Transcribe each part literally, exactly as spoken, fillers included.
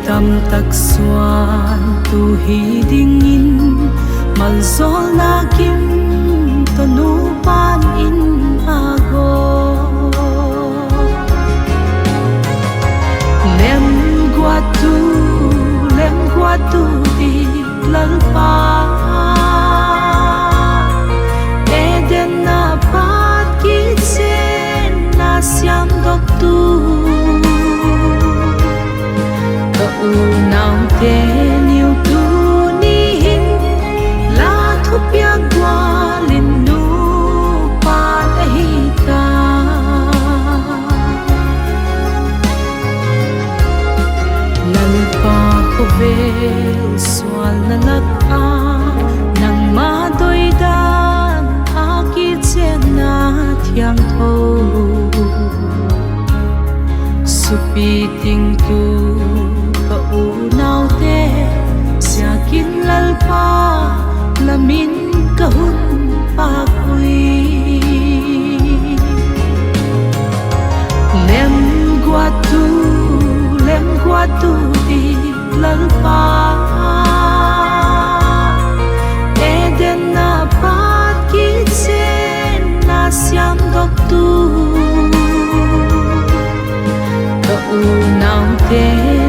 Tamtak suan tu hi dingin, maljolna kim toh nupan in ago. Lemguatu, lemguatu ti Lalpa, Eden a pat kichen na siamdohtu. Ka unaute niu tuni hin, la thupiak gualin nupa nahitai. Lalpa khovel sualna lak a, nangma doidan a kichenna thiangtho. Supi tingtu ka unaute, siakin Lalpa lamin ka hun pakui. Lemguatu, lemguatu ti Lalpa, Eden a pat kichenna siamdohtu. Ka unaute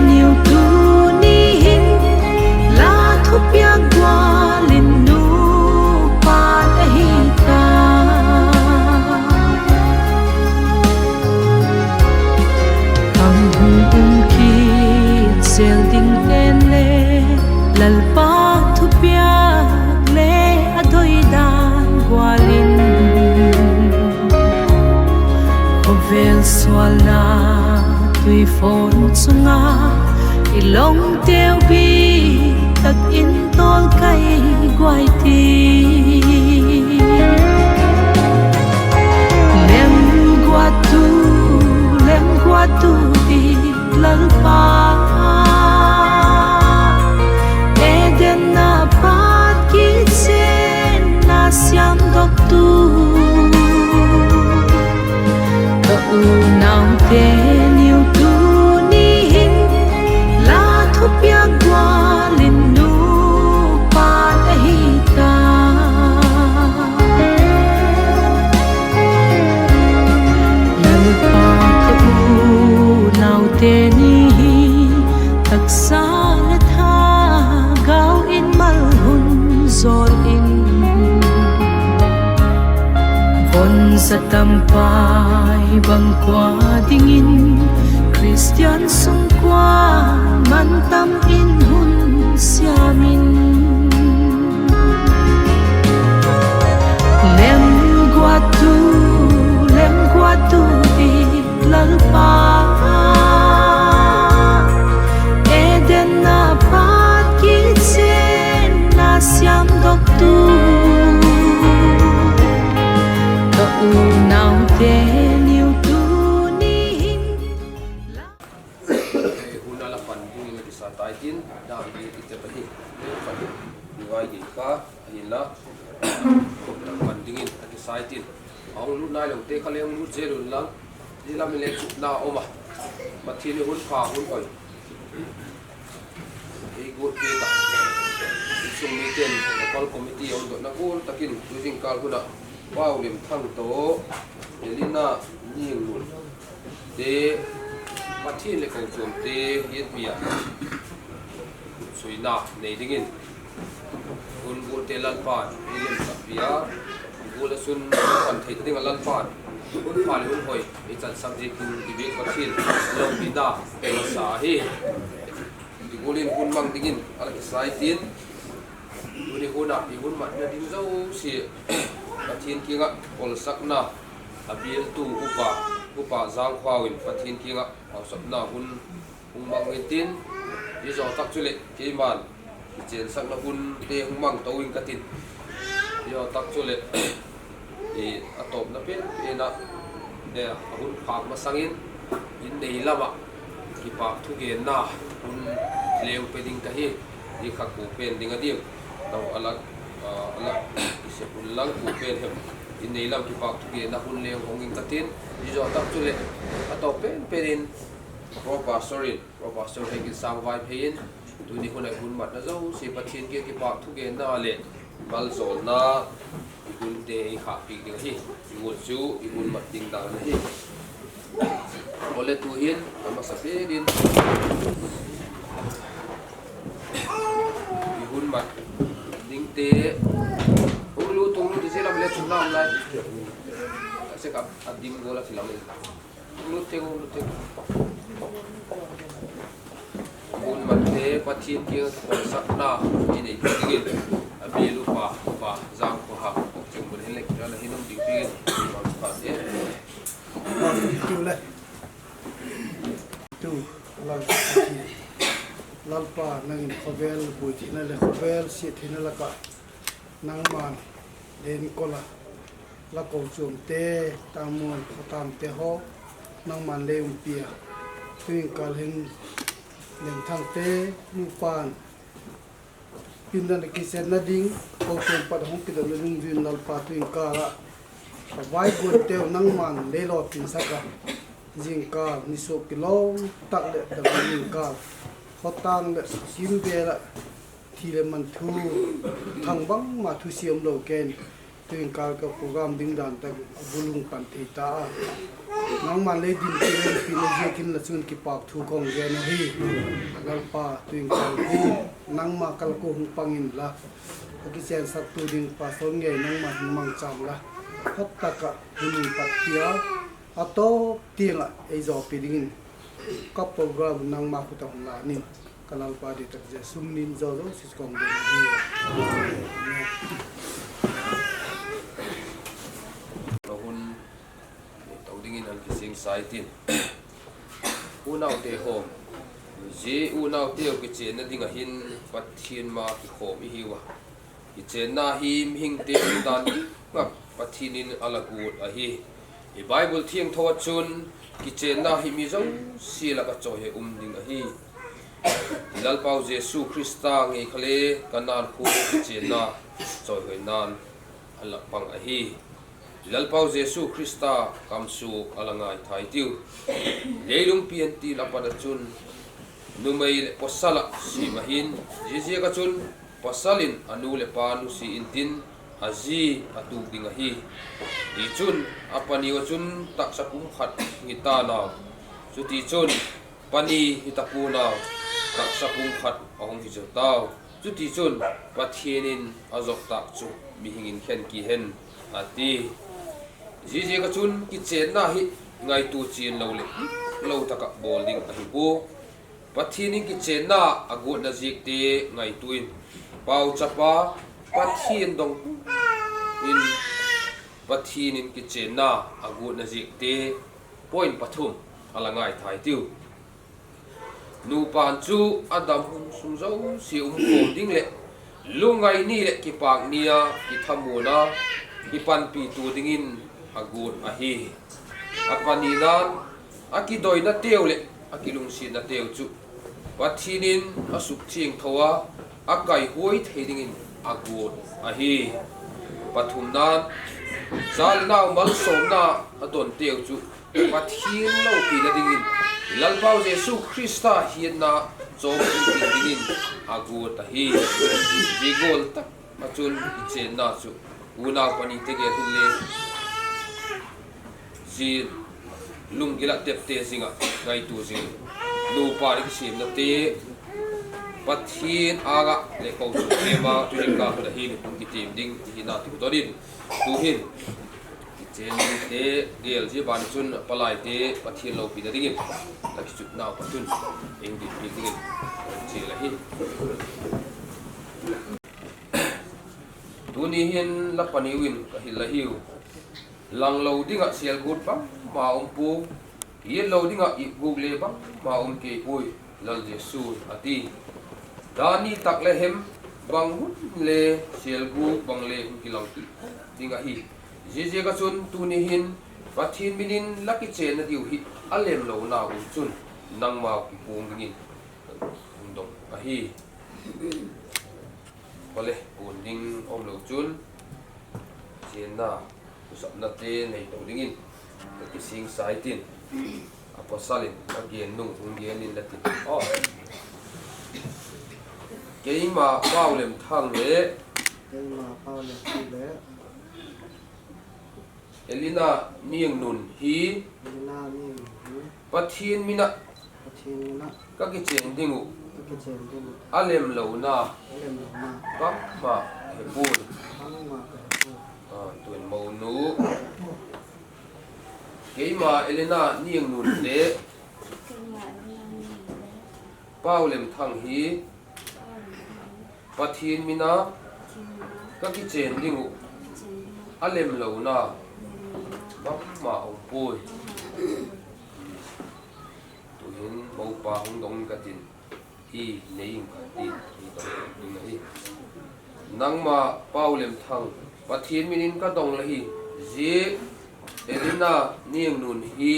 niu tuni hin, la thupiak gualin nupa nahitai. Hung um kit jel ding tengle, Lalpa thupiak le adoidan gualin. Khovel sualna tuifon chunga, i longteu bit takin tolkai guai ti. Lemguatu, lemguatu ti Lalpa, Eden a pat kichenna siamdohtu. Ka unaute niu tuni hin, la thupiak gualin nupa nahitai. Lalpa ka unaute ni hi, taksa le thagau in mal hun jolin. Von sa tampai bang kua dingin, Christian sungkuan mantam in hun siamin. Lemguatu, lemguatu ti Lalpa, Eden a pat kichenna siamdohtu. Ka unaute niu tuni hin, la. Hun a la pan dingin akisa tai tin, dam ding ite pa hi. Pan ding ngai ding pa. Ahinla, pan dingin akisai tin. Ahung lut nailou te kha le hung lut jel un lang. Ni lam le chupna um a. Pathen in hun pha hun hoi ei got peh ta. Insung miten local committee ahung dotna gol takin tujingkal huna Paulem Thangto, Elina Ninglun te, Pathen le kochom te, hitia suina nei dingin. Hun gol te Lalpan eilemsah pia. Gol a sun pan thei ta dinga Lalpan hun pha le hun hoi eichansah dingin i biak Pathen loupina eisa hi. I gol in hun mang dingin ala kisai tin. Tuni huna i hun matna ding jouse Pathen kinga kolsakna a biltu upa, upa Jangkhao in Pathen kinga hausatna hun hung mang intin, hijo tak chule keiman kichensakna hun te hung mang tou ing katin. Hijo tak chule, i, atopna pen pena, e, ahun phak masangin, in nei lama kipak thugenna hun leng pe ding kahi, i kha ko pen ding ading. Tau ala, a, ala, i se hun lang ko pen hem. In nei lam kipak thugenna hun leng hong ing katin. Hijo tak chule, atop pen penin, Pro Pastor in, Pro Pastor Hengin Sangvaiphei in, tuni hun a i hun matna jouse Pathen kiang kipa thugenna le maljolna i hunte ei khahpeh ding ahi. I hun chu i hun mat ding dan ahi. Ole tuhin, amasapen in i hun mat dingte, hung lut, hung lut, ijeh lam le chun lam lai. Asek a, adim gol a kilam le. Hung lut teng, hung lut teng. Hun matte, Pathen kiang kipansahna i nei dingin, abel upa, Upa Jangkhohang, Chungbul hin le kiran a hin um ding dingin, Pastor te. Tu le. Tu, Lalpa Pathen. Lalpa, nangin khovel boi theina le khovel se theina laka nangman lenkol a, la kochom te, Tangmol khotang te ho nangman lei umpi a, tuin kal hin Lenthang te nupan pindan a kichenna ding, kochom pat hung kidon na dungjuiyin Lalpa tuin kal a, avaigon teu nangman leilou pinsah a, jingkal nisoh kilom tah le, David jingkal khotang le kimvel a thi le man thu, thang bangma thusim lou ken, tuin kal ka program ding dan tah a bulung pan thei ta a. Nangman lei din ti le pi na jeh in la chun kipa thu kong gen u ahi. Lalpa tuin kal hi nangma kal ko hung pang in la. Akichen sah tu ding Pastor Ngei nangma hin mangcha in la. Phatah a hun pat pia. Atop teng a ei jopi dingin ka program nangma khut a hung la nin, ka Lalpa dihtah Jesu min in jojo si kong ding ahi. Amen. Lo hun, tou dingin an kising sai tin. Unaute ho, ji unaute u kichenna ding ahin Pathen ma kikhom ihiuva. Kichenna hi mihing te dan a Pathen in ala got ahi. I Bible thiangtho a chun kichenna hi mi jouse laka choi hoi um ding ahi. Lalpau Jesu Christa ngei kha le kanan khu kichenna choi hoi nan ala pang ahi. Lalpau Jesu Christa kamsuk ala ngai thei tiu. Leilung pian til a pat a chun numei le pasal a sim ahin, jijia ka chun pasal in anu le apa nusi intin aji atuk ding ahi. Tichun apani uva chun tahsa pumkhat hita nau. Chutichun pani hita pon nau, tahsa pumkhat ahung hi jo tau. Chutichun Pathen in ajop tah chu mihing in khen kihen ati. Jijia ka chun kichenna hi ngaito chen lou le, lou tah a bol ding ahi poi. Pathen in kichenna agot na jeh te ngaito in. Pau chapa Pathen dong in Pathen in kichenna agot na jeh te point pathum ala ngai thei tiu. Nupan chu adam hun sung jouse umkhom ding le, lungngai ni le kipak ni a kithamuan a, kipanpi tu dingin agot ahi. Apani nan, akidoina teu le akilungsetna teu chu Pathen in asuk thiangtho a, akaihuai thei dingin agot ahi. Pathum nan, cha le nao malsomna adon teu chu Pathen loupina dingin, Lalpau Jesu Christa hetna chom ding dingin agot ahi. Ji gol tah a chun kichenna chu unau pani te gel hin le, ji lunggil a tepte jing a, ngaito jing. Nupa le kisemna te Pathen anga le kochom te ma, tujingkah a hin hung kitem ding ti hi na ti u tonin. Tuhin kichen te gel ji ban chun palai te Pathen loupina dingin la kichut nau pa chun ei ding dingin chi la hi. Tuni hin la pani uvin ka hil la hiu. Lang lou ding a selguh bangma um poi. Yen lou ding a ipguh le bangma um kei poi, Lal Jesu ati. Dan ni tak le hem bang hun le selguh bang le hung kilang kit ding ahi. Jijia ka chun tuni hin Pathen min in la kichenna diu hi alem lou nau um chun nangma kipung dingin hung dong ahi. Kole, pun ding um lou chun, chenna, usapna te nei to dingin ka kising sai tin. Apostle in, agen nung, hung gen in la tin. Oh. Keima Paolemthang le. Keima Paolemthang le. Elena Niangnun hi. Elena Niangnun hi. Pathen mina. Pathen mina. Ka kichen ding u. Ka kichen ding u. Alemlou na. Alemlou na. Bangma he pon. Bangma he pon. Ah, tun monu. Keima Elena Niangnun le. Keima Elena Niangnun le. Paolemthang hi. Paolemthang hi. Pathen mina. Pathen mina. Ka kichen ding u. Ka kichen ding u. Alemlou na. Alemlou na. Bangma um poi. Bangma um poi. Tuhin mopa hung dong ka tin. Hi nei in ka ti, hi dong ding ahi. Nangma Paolemthang, Pathen minin ka dong la hi, ji Elena Niangnun hi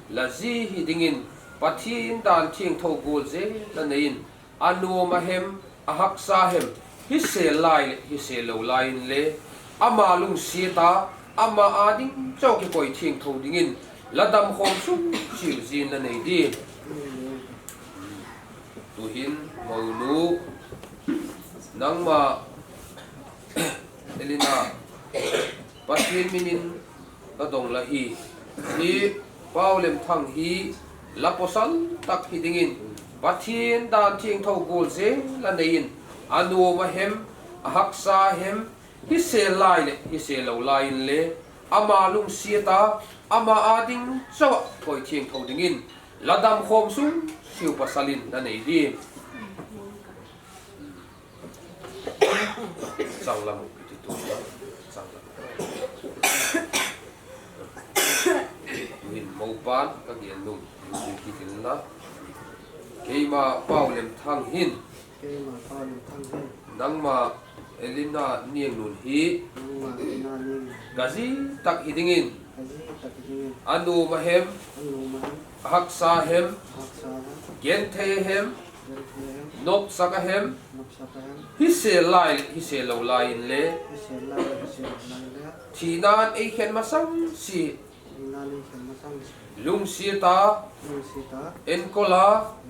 la ji hi dingin, Pathen dan thengtho gol jeh la nei in, anom a hem, ahaksa hem, hisel lai le, hisel lou lai in le, ama lungset a, ama a ding chauh kikoi thengtho dingin, la damkhom sung siu jin la nei ding. Tuhin, monu, nangma, Elena, Pathen minin ka dong la hi, hi Paolemthang hi la pasal tak hi dingin, Pathen dan thengtho gol jeh la nei in, anom a hem, ahaksa hem, hisel lai le, hisel lou lai in le, ama lungset a, ama a ding chauh a koi thengtho dingin, la damkhom sung siu pasal in la nei ding. Changlam u kiti tu, changlam. Tuhin mopan ka gen nung, kiti la. Keima Paolemthang hin. Keima Paolemthang hin. Nangma Elena Niangnun hi. Nangma Elena Niangnun hi. Ka ji tak hi dingin. Ka ji tak hi dingin. Anom a hem. Anom a hem. Ahaksa hem. Ahaksa hem. Genthei hem. Genthei hem. Nopsak a hem. Nopsak a hem. Hisel lai, hisel lou lai in le. Hisel lai, hisel lou lai in le. Thina in eikhen masang si. Thina in eikhen masang si. Lungset a. Lungset a. Enkol a.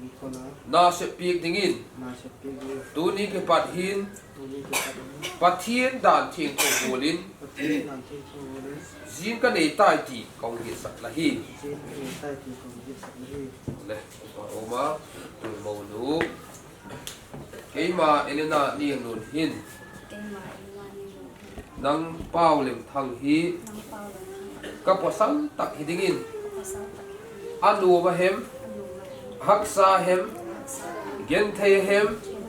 Enkol a. Nasep piak dingin. Nasep piak dingin. Tuni kipat hin. Tuni kipat hin. Pathen dan thengtho gol in. Pathen dan thengtho gol in. Jin ka nei tai ti kong hetsah la hi. Jin ka nei tai ti kong hetsah la hi. Le, oma, monu. Keima Elena Niangnun hin. Keima Elena Niangnun hin. Nang Paolemthang hi. Nang Paolemthang hi. Ka pasal tak hi dingin. Ka pasal tak hi dingin. Anom a hem. Anom a hem. Ahaksa hem. Ahaksa hem. Genthei hem. Genthei hem.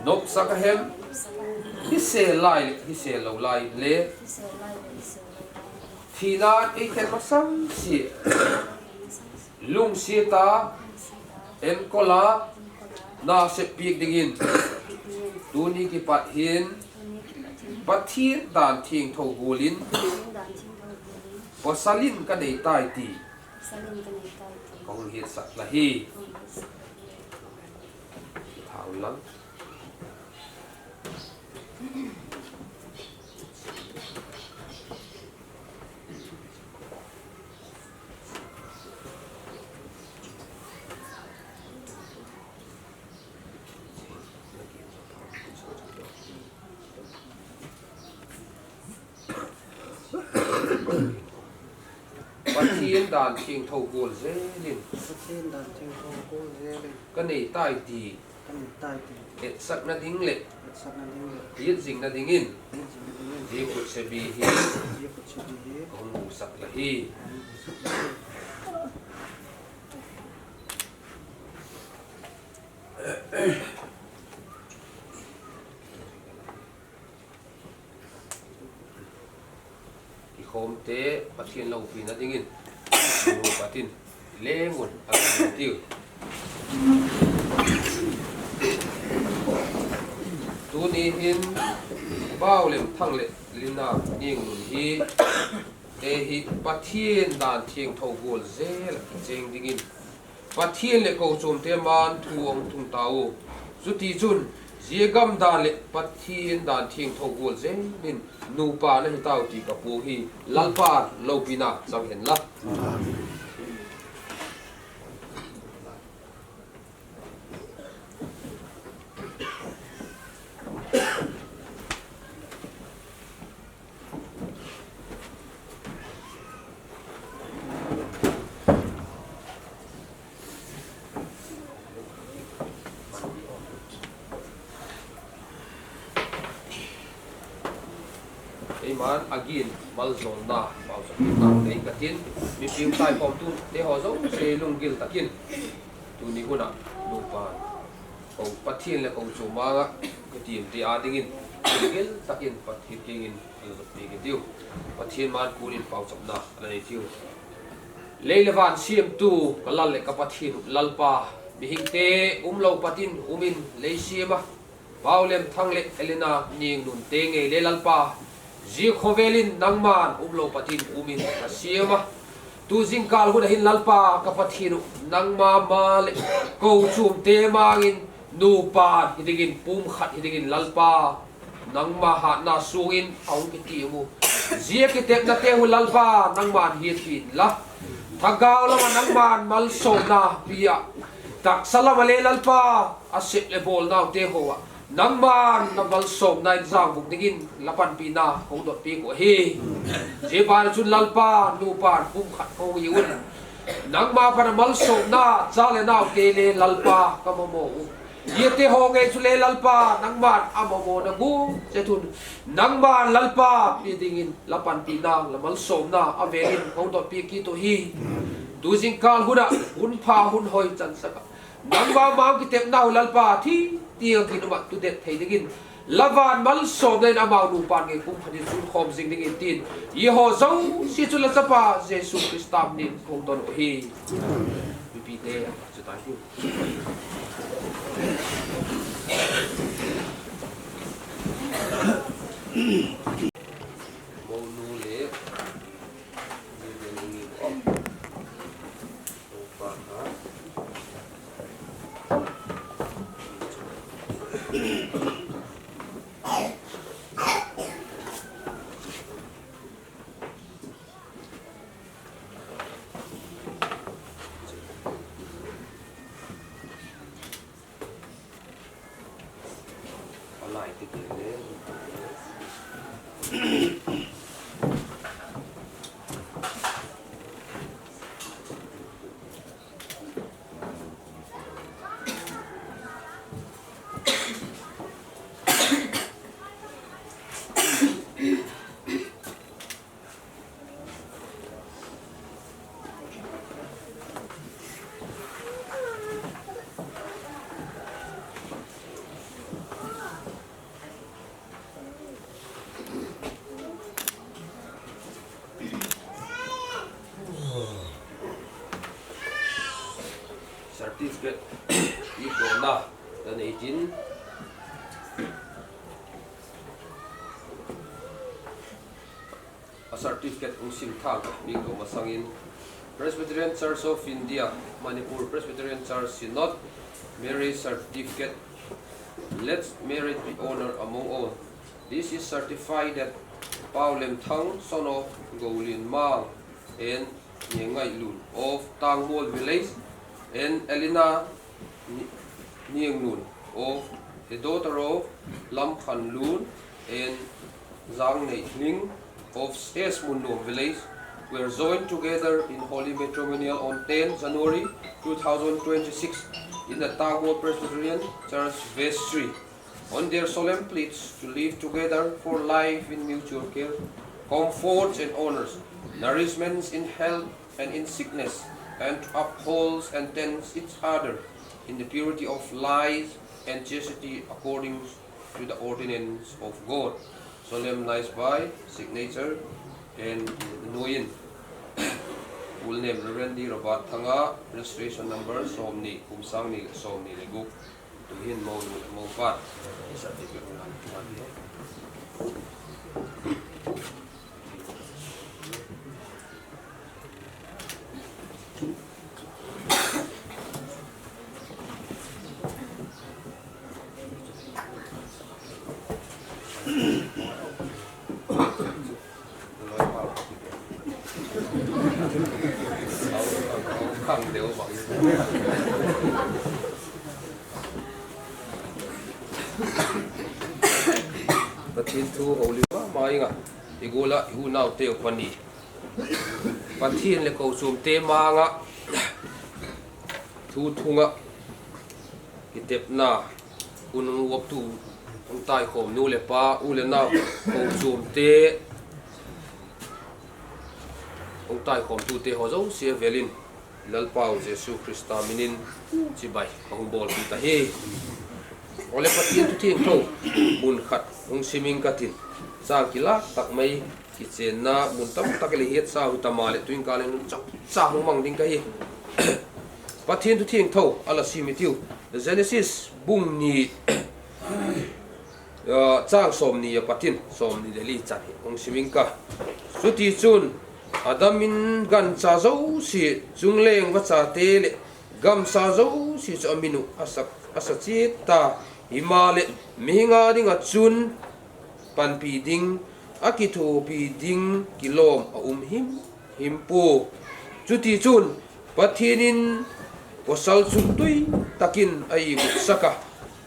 Nopsak a hem. Nopsak a hem. Hisel lai le, hisel lou lai le. Hisel lai le, hisel lou lai le. Thina in eikhen masang si. Thina in eikhen masang si. Lungset a, enkol a, nasep piak dingin. Tuni kipat hin, Pathen dan thengtho gol in, pasal in ka nei tai ti. Kong hetsah la hi. Thau lang. Pathen dan thengtho gol jeh in. Pathen dan thengtho gol jeh in. Ka nei tai ti. Ka nei tai ti. Hetsahna ding le. Hetsahna ding le. Hetjingna dingin. Hetjingna dingin. Jekhut sebi hi. Jekhut sebi hi. Kong hetsah la hi. Kong hetsah la hi. Kikhom te Pathen loupina dingin, nu Pathen lengun a tiu. Tuni hin Paolemthang le Lina Niangnun hi, te hi Pathen dan thengtho gol jeh a kicheng dingin, Pathen le kochom te man thu ong thung tau. Chuti chun, zia gam dan le Pathen dan thengtho gol jeh in nupa na hi tau ti ka pua hi, Lalpa loupina chang hen la. Amen. Pan agin maljolna, pauchapna nei katin, mipi taikhomtute ho jouse lunggil takin tuni huna nupa ho Pathen le kochom manga kitim te adingin lunggil takin Pathen kingin alutpi kitiu. Pathen man kunin pauchapna anei tiu. Lei le van siamtu ka Lal le ka Pathen u Lalpa, mihingte umlou patin umin lei siama Paolemthang le Elena Ningnun te ngei le Lalpa, zia khovelin nangman umlou patin umin ka siama. Tu jingkal huna hin Lalpa ka Pathen u, nangma ma le kochom te mangin nupa hidingin pumkhat hidingin Lalpa nangma hatna sungin ahung kiti u. Zia kitepna te hu Lalpa nangman hitin la. Thagau lama nangman malsomna pia. Taksa lama le Lalpa asep le bolnau te hoa nangman na malsomna in jangvuk dingin la panpina hung dotpi ko hi. Zia bana chun Lalpa nupa pumkhat ko hi un. Nangma pana malsomna cha le nau te le Lalpa ka mamo u. Hiti ho ngei chu le Lalpa, nangman amamo na bu, che thun. Nangman Lalpa, pi dingin, la panpina, la malsomna, avelin, hung dotpi kit u hi. Tu jingkal huna, hun pha, hun hoi, chan saka. Nangma mang kitepna u Lalpa, thi, ti ang kinuma, tu det thei dingin. La van malsomna in amau nupa ngei pumkhat in sun khom jing dingin tin. Hiti ho jouse chu la Chapa, Jesu Christa min, hung don u hi. Mipi te, chu tai hi. Monu le, ni le ni ni, oh. Opa ha. Certificate i kona dan eighteen. A certificate hung sim thang, mi ko masangin Presbyterian Church of India, Manipur Presbyterian Church Synod, marriage certificate. Let marriage be honored among all. This is certified that Paolemthang, son of Goulinmang and Niangaihlun of Tangmol village and Elena Ni-, Nianglun of, a daughter of Lamkhanlun and Zangneihling of Sesmunnom village were joined together in holy matrimonial on ten January two thousand twenty-six in the Tangmol Presbyterian Church Vestry. On their solemn pledge to live together for life in mutual care, comforts and honors, nourishments in health and in sickness, and to uphold and tend each other in the purity of life and chastity according to the ordinance of God. Solemnized by signature and anointing. Full name Reverend D Robert Thanga, registration number somni, kum sangni le somni le gup. Tuhin monu le mopa. Pathen thu houlim mama inga, i gola i unaute u pani. Pathen le kochom te manga thu thunga kitepna, hun hung voptu, hung taikhom nu le pa, u le nau, kochom te, Taikhomtute ho jouse avelin Lalpau Jesu Christa minin chibai kahung bolpeh tahi. Ole Pathen thu thiengtho mun khat hung siming katin, chang kilah tak mai, kichenna mun tamtah le hiat sa u tama le tuin kalen chomcha hung mang ding kahi. Pathen thu thiengtho ala sim itiu, Genesis bung ni, ah, chang somni apatin somni le li chan hi hung siming ka. Chutichun Adam in gancha jouse, chungleng vachate le gamsa jouse chu amin u asa, asa chet ta. Himahleh mihinga dinga chun panpi ding, akithopi ding kilom aum himhim poi. Chutichun Pathen in pasal chu tui takin a-imut saka,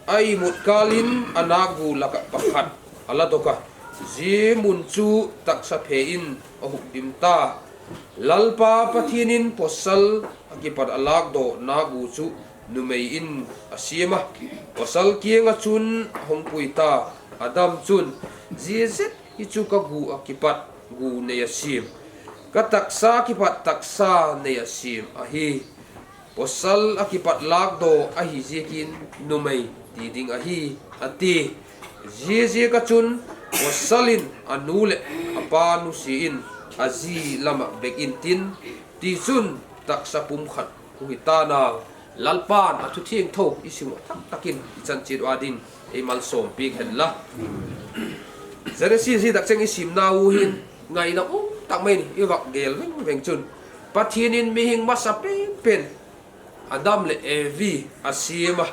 a-imut kalin anakgu laka pakhat aladoka, zia mun chu taksa phe in ahukdim ta. Lalpa Pathen in pasal akipat alakdoh nakgu chu numei in asema, pasal kianga chun ahung pui ta. Adam chun, zia zet hi chu kagu akipat gu nei asem, kataksa akipat taksa nei asem ahi. Pasal akipat lakdoh ahi ziakin numei ti ding ahi, ati. Ziaziaka chun pasal in anu le apa nusiain aji lama bek intin, tichun taksa pumkhat hung hitan. Lalpan athu thiengtho isim u thak takin ichan chet u adin eimalsom piak hen la. Genesis hi takcheng isimna u hin ngaina um tak mai in ivak gel vengveng chun, Pathen in mihing masa penpen Adam le Evi asema.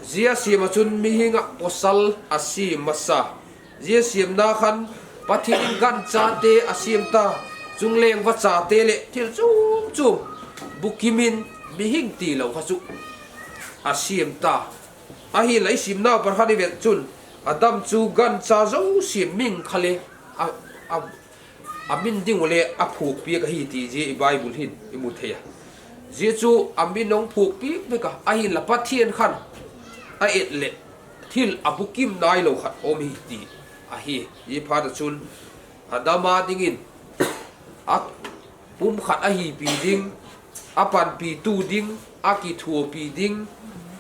Zia asema chun mihinga pasal asem masa. Zia semna khan Pathen in ganchate asem ta, chungleng vachate le thil chom chom bukim in mihing tilou kha chu asem ta. Ahinla isimna u pat khan ivet chun, Adam chu gancha jouse min kha le a, a, amin ding u le aphuak piak ahi ti zia i Bible hin imu thei a. Zia chu amin ahung phuak piak piak a, ahinla Pathen khan a-et le thil abukim nailou khat um hi ti ahi. Zia phat a chun Adam a dingin apumkhat ahipi ding, apanpitu ding, akithopi ding,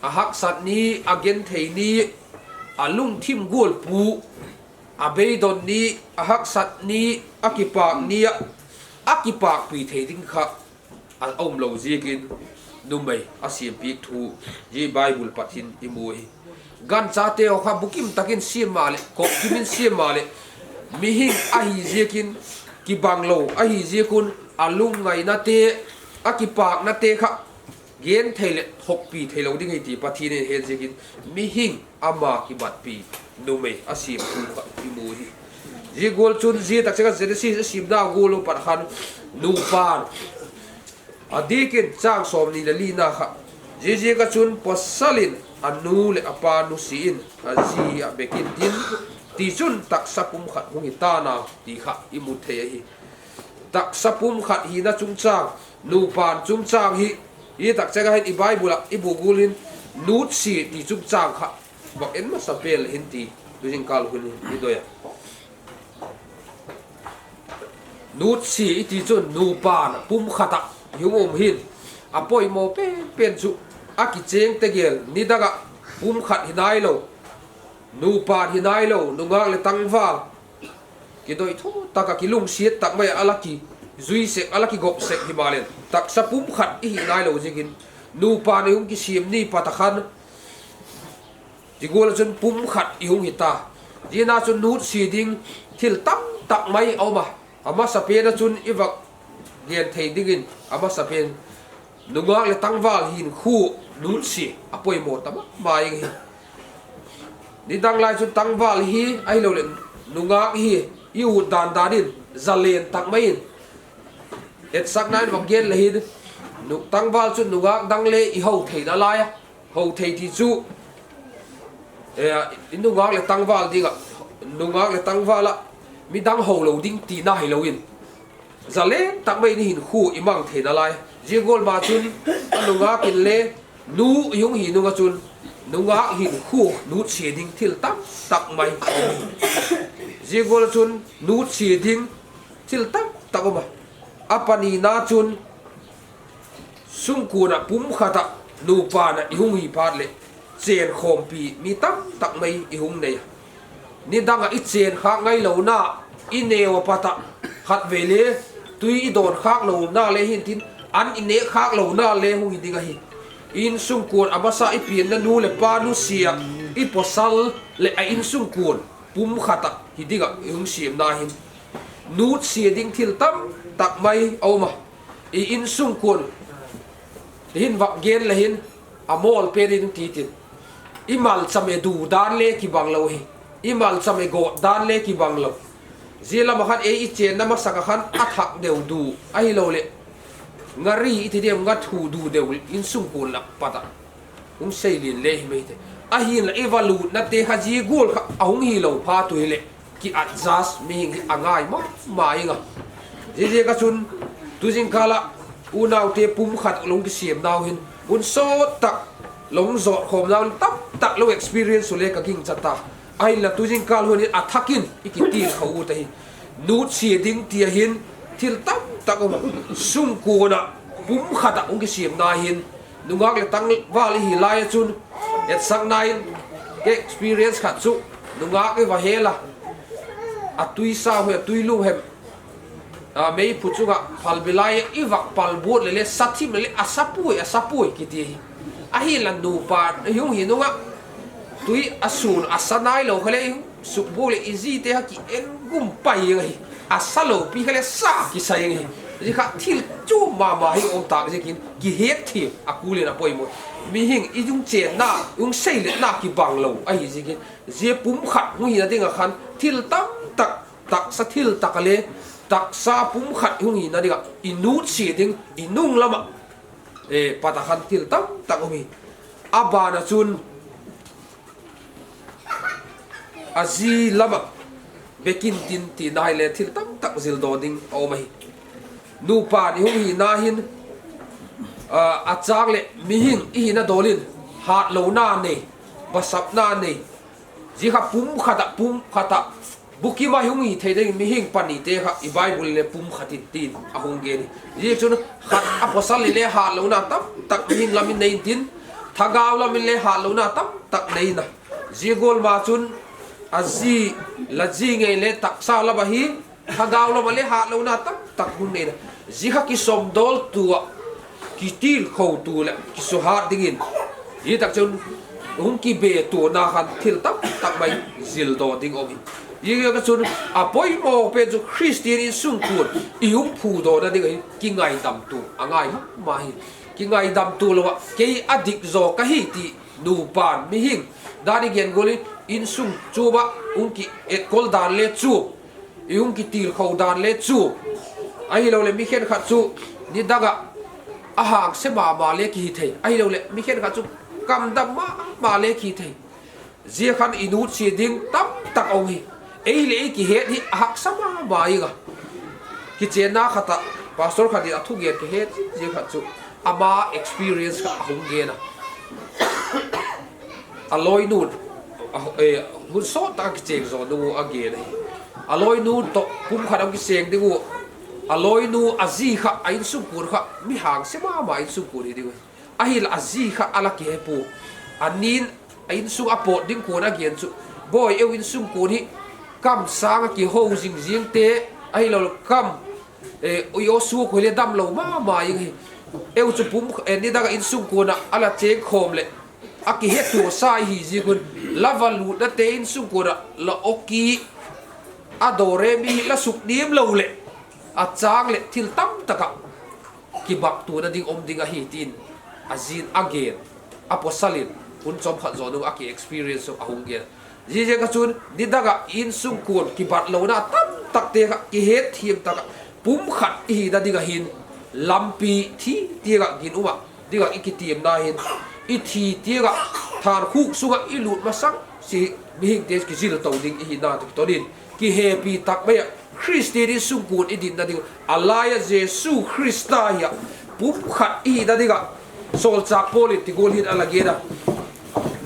ahaksat ni, agenthei ni, alungthim golpu, abeidon ni, ahaksat ni, akipak ni a, akipakpi thei ding kha aumlou ziakin numei asempiak thu zia Bible pat hin imu hi. Ganchate ho kha bukim takin sem male, kopkim in sem male, mihing ahi ziakin kibanglou ahi ziakun alungngainate, akipaknate kha genthei le thokpi theilou ding ahi ti Pathen in ahet ziakin mihing ama kibatpi numei asem thu kha imu hi. Zia gual chun zia takcheng a Genesis asimna gual u pat khan nupan adikin chang somni le lina kha, ziaziaka chun pasal in anu le apa nusiain aji abek intin, tichun taksa pumkhat hung hitan ti kha imu thei ahi. Taksa pumkhat hina chungchang, nupan chungchang hi, hi takcheng a hin i Bible a ibu gual hin nutse ti chungchang kha vak en masapen le hin ti, tujingkal hun hin idoi a. Nutse iti chun nupan pumkhat a ihung um hin, apoimo penpen chu akicheng tegel, nidang a pumkhat hinailou, nupan hinailou, nungak le tangval kidoitho taka kilungset tak mai a ala kijui sek, ala kigop sek himalen, taksa pumkhat ihi nailou ziakin nupan ihung kisem ni pat a khan, zia gual a chun pumkhat ihung hita. Ziana chun nutse ding thil tamtak mai aum a. Amasapen a chun ivak genthei dingin, amasapen nungak le tangval hinkho nutse apoimo tamai hi. Nidang lai chun tangval hi ahilouleh nungak hi i-ut dandan in zalen tak mai in, etsakna in vak gen le hin, tangval chun nungak dang le ihou thei nalai a. Hou thei ti chu, eh, i nungak le tangval dinga, nungak le tangval a midang houlou ding tina hilouin, zalen tak mai in hinkho imang thei nalai. Zia gual ma chun anungak in le nu ihung hi nunga chun nungak hinkho nutse ding thil tamtak mai. Zia gual a chun nutse ding thil tamtak um a. Apanina chun sungkuna pumkhata nupa na ihung hi phat le chen khompi mi tamtak mai ihung nei. Nidanga ichen khak ngai louna, ineo pata khat vele tui idon khak louna le hintin, an ine khak louna le hung hi ding ahi. Insungkun amasa ipianna nu le pa nusia, iposal le a insungkun pumkhata hi dinga ihung siamna hin nutsia ding thil tamtak mai a um a. I insungkun, tihin vak gen le hin, amol pe ding titin. Imalcham e du dan le kibang lo hi. Imalcham e go dan le kibang lo. Zia lama khan ei ichenna masaka khan athak deu du. Ahilole. Ngari iti dem ngat hu du deu insungkun lak pata. Hung seilin le hi mai te. Ahinla ivalutna te kha zia gol kha ahung hi lo pha tu hile. Ki adjust mihing hi angai ma, ma inga. Zia zia ka chun, tujingkala, unaute pumkhat long kisiam nau hin, hun sot tak, long zot khom nau tamtak lo experience u le ka gingcha ta. Ahinla tujingkal hun hin athakin, ikitil kha u ta hi. Nutsia ding tia hin, thil tamtak um, sungkuna, pumkhata hung kisiam na hin, nungak le tangval ihi lai a chun, etsakna in, ka experience khat chu, nungak iva hela, atui sa hoi, atui lu hem, a, meiphu chunga phalbi lai, ivak palbut le le, sathim le le, asapui, asapui, kiti hi. Ahinla nupa, hung hi nunga, tui asun, asa nai lo kha le, sukbu le, iji te ha ki en gum pai hi. Asa lo pi kha le sa kisai nge. Zia kha thil chu mama hi om tak zia kin kihet thim a kulin a poimo. Mihing i dung chenna, dung seiletna kibang lo ahi zia kin. Zia pumkhat hung hina dinga khan thil tamtak, taksa thil tak a le, taksa pumkhat hung hina dinga i nutsia ding, i nung lama, eh, pata khan thil tamtak um hi. Abana chun, aji lama bekin tin ti nai le thil tamtak zildo ding a um ahi. Nupa ni hung hina hin, ah, achang le mihing ihina dolin, hatlona nei, basapna nei. Zia kha pumkhata, pumkhata, bukima hung hi thei ding mihing pani te kha i Bible le pumkhat in tin ahung gen hi. Zia chun khat apostle le hatlona tamtak mihing lamin nei tin, thagau lamin le hatlona tamtak neina. Zia gol ma chun, aji, laji ngei le taksa lama hi, thagau lama le hatlona tamtak hun neina. Zia kha kisomdol tua, kitilkhou tu le, kisuhat dingin. Hitak chun, hung kibe tuna khan thil tamtak mai zildo ding um hi. Zia kha chun, apoimo pen chu Christian insungkun, i hung phudo na ding hi, kingaidam tu, angai ma hi. Kingaidam tu lou a, kei adik zo ka hi ti, nupan, mihing, dan i gen gol in, insung chuba, hung ki etkol dan le chu, i hung kitilkhou dan le chu. Ahilole, mi khenkhat chu, nidanga, ahangse mama le kihi thei. Ahilole, mi khenkhat chu, kamdam mama le kihi thei. Zia khan i nutsia ding tamtak um hi. Ei le ei kihet hi ahaksa mama inga. Kichenna khata, pastor khat in athugen kihet, zia khat chu ama experience kha ahung gen a. Aloinu, a, eh, hun sot taka kicheng zo nu agen ahi. Aloinu toh pumkhat a kiseng ding u. Aloinu aji kha, a insungkun kha, mi hangse mama insungkun hi ding u. Ahinla aji kha ala kihe pu. Anin a insung a pot ding kon agen chu. Boi, eu insungkun hi kam sanga kihou jing jing te, ahilou kam, eh, ui o su ko le damlou mama ing hi. Eu chu pum, eh, nidanga insungkun a ala cheng khom le. Akihe tu sa hi ji kun. Lava lutna te insungkun a la oki. Adore mi la suk nim lou le. Achang le thil tamtaka. Kibak tuna ding um ding ahi tin, ajin agen, apostle in, hun chomkhat jou nung a ki experience u ahung gen. Jijeng a chun, nidanga insungkun kibat louna tamtak te kha, kihet thiam taka, pumkhat ihina dinga hin, lampi thi tianga gin uma, dinga i kitiamna hin, i thi tianga, thankhuk sunga i lut masang, si mihing te kijil to ding ihina ti tonin, kihepi tak mai a, Christian insungkun i dinna ding, alai a Jesu Christa hi a, pumkhat ihina dinga, Solchak Paul in ti gol hin ala gen a.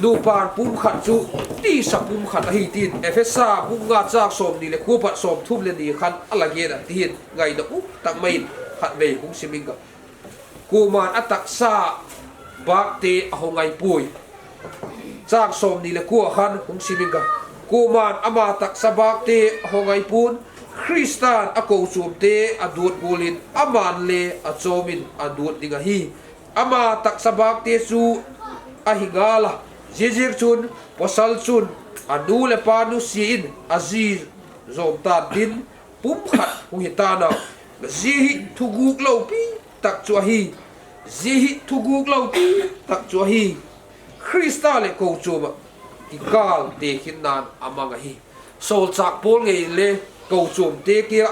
Nupan pumkhat chu, tisa pumkhat ahi tin, Ephesa bung nga chang somni le ko pat somthum le ni khan ala gen a, ti hin ngaina um tak mai in. Khatvei hung sim inge. Kuman ataksa bakte ahongai poi. Chang somni le ko a khan hung sim inge. Kuman ama taksa bakte ahongai pon, Christan akou chomte adot golin aman le achomin adot ding ahi. Ama taksa bakte chu ahi ngal a, ziaziak chun pasal chun anu le pa nusia in aji jom tan tin, pumkhat hung hi tan a, zia hi thuguk loupi tak chu ahi. Zia hi thuguk loupi tak chu ahi. Christa le kou chom a kikal tekhin nan amang ahi. Solchak Paul ngei le kou chomte kia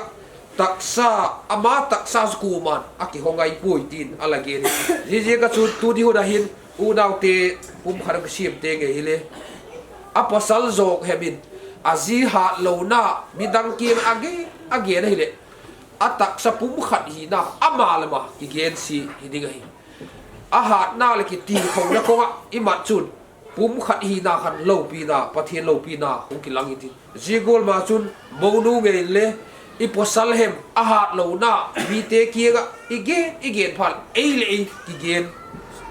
taksa, ama taksa chu kuman akihongai poi tin ala gen. Ziaziak a chun tuni hun a hin unaute pumkhat a kisiamte ngei hile, apasal jong hemin, aji hatlouna midang kiang a age, agen ahile, ataksa pumkhat hina ama le ama kigen si hi ding ahi. Ahatna le kitilkhouna kong a imat chun, pumkhat hina khan loupina, Pathen loupina hung kilang intin. Zia golma chun, mounu ngei le, ipasal hem, ahatlouna mite kiang a igen, igen phat, ei le ei kigen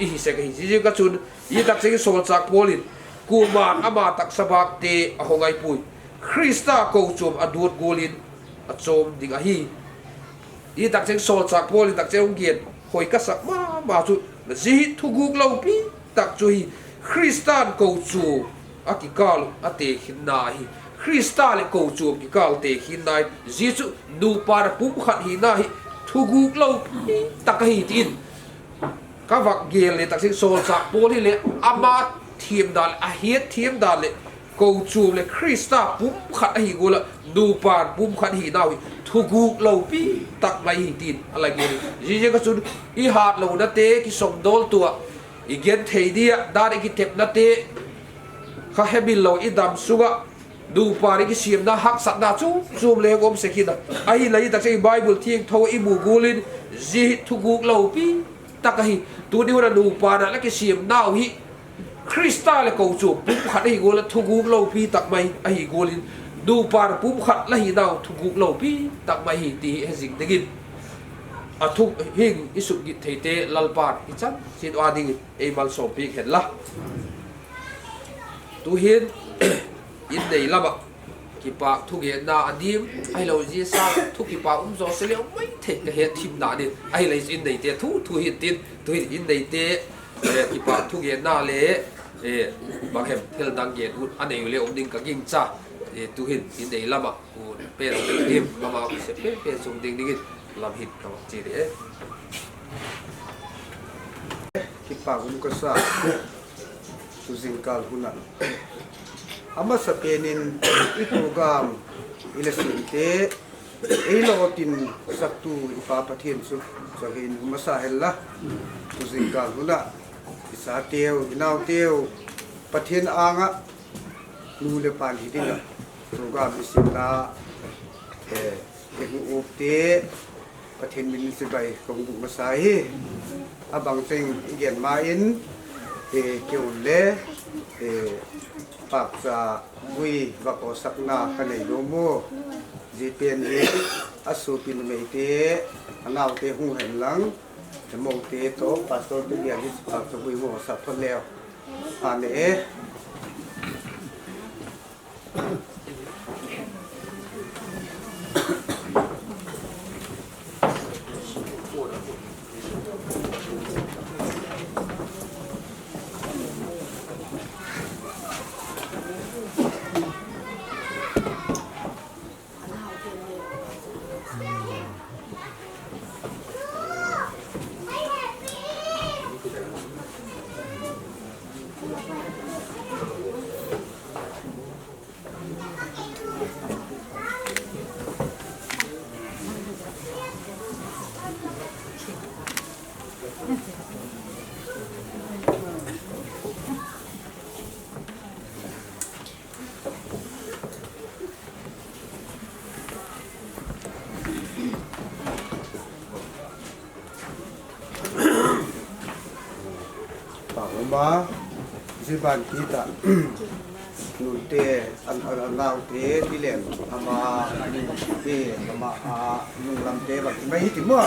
ihi sek ahi. Ziaziak a chun, hitak cheng Solchak Paul in, kuman ama taksa bakte ahongai poi, Christa kou chom adot golin achom ding ahi. Hitak cheng Solchak Paul in tak cheng hung gen hoi kasak mama chu, zia hi thuguk loupi tak chu ahi. Christan kou chom a kikal u atekhin na ahi. Christa le kou chom kikal tekhin na ahi. Zia chu nupa le pumkhat hina hi thuguk loupi tak ahi tin, kavak gel le tak cheng Solchak Paul hile, ama thiam dan le, ahet thiam dan le, kou chom le Christa pumkhat ahi gol a, nupan pumkhat hinau hi thuguk loupi tak mai ahi tin ala gen. Ziaziak a chun, ihatlounate kisomdol tua, igenthei dia dan, ikitepnate kha hemil lou, idam sunga nupa le kisiamna haksatna chom chom le hung um sek in a. Ahile hitak cheng Bible thiangtho imu golin, zia hi thuguk loupi tak ahi. Tuni hun a nupa le kisiamnau hi Christa le kou chom pumkhat ahi gol a thuguk loupi tak mai ahi golin, nupa le pumkhat la hinau thuguk loupi tak mai ahi ti hi hejing dingin, athu hing isugit theite Lalpan ichan chin a dingin eimalsompi hen la. Tuhin, innei lama kipak thugenna adim, ahilou jeh a thu kipak um jouse le um maithei kahet thim dan in, ahile inneite thu thu hin tin, tuhin inneite, eh, kipak thugenna le, eh, bang hem thil dang gen ut anei u le um ding kagingcha, eh, tuhin innei lama, u pen dim, ama u se pen pen sung ding dingin lam hin kache ding e. Kipak um kasa. Tujingkal hun a, amasapen in i program i lesson te eilotin saktu i Pa Pathen chu, chu hin masa hen la. Tujingkal hun a, i chateu, i nauteu, Pathen anga nu le pa hiding a program i simna, eh, i hung up te, Pathen min in chibai kong bu masa hi. Abang cheng i gen ma in, eh, keu le, eh, pakcha vui va ko sakna ka nei lou mo. Ji pen hi, a sopi numei te, a nau te hung hen lang, a mou te to, pastor te dia hi pakcha vui mo sa thot leu. Amen. Pa Uma, Jiban Kita. Nute, an, an, an naute, ti len, ama, te, ama, a, nung lam te, bang, mai hi ti mo,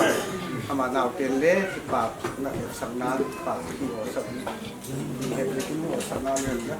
ama naute le, kipa, na, sang na, kipa, ti o, sang, ti he, ti mo, sang na, len, na.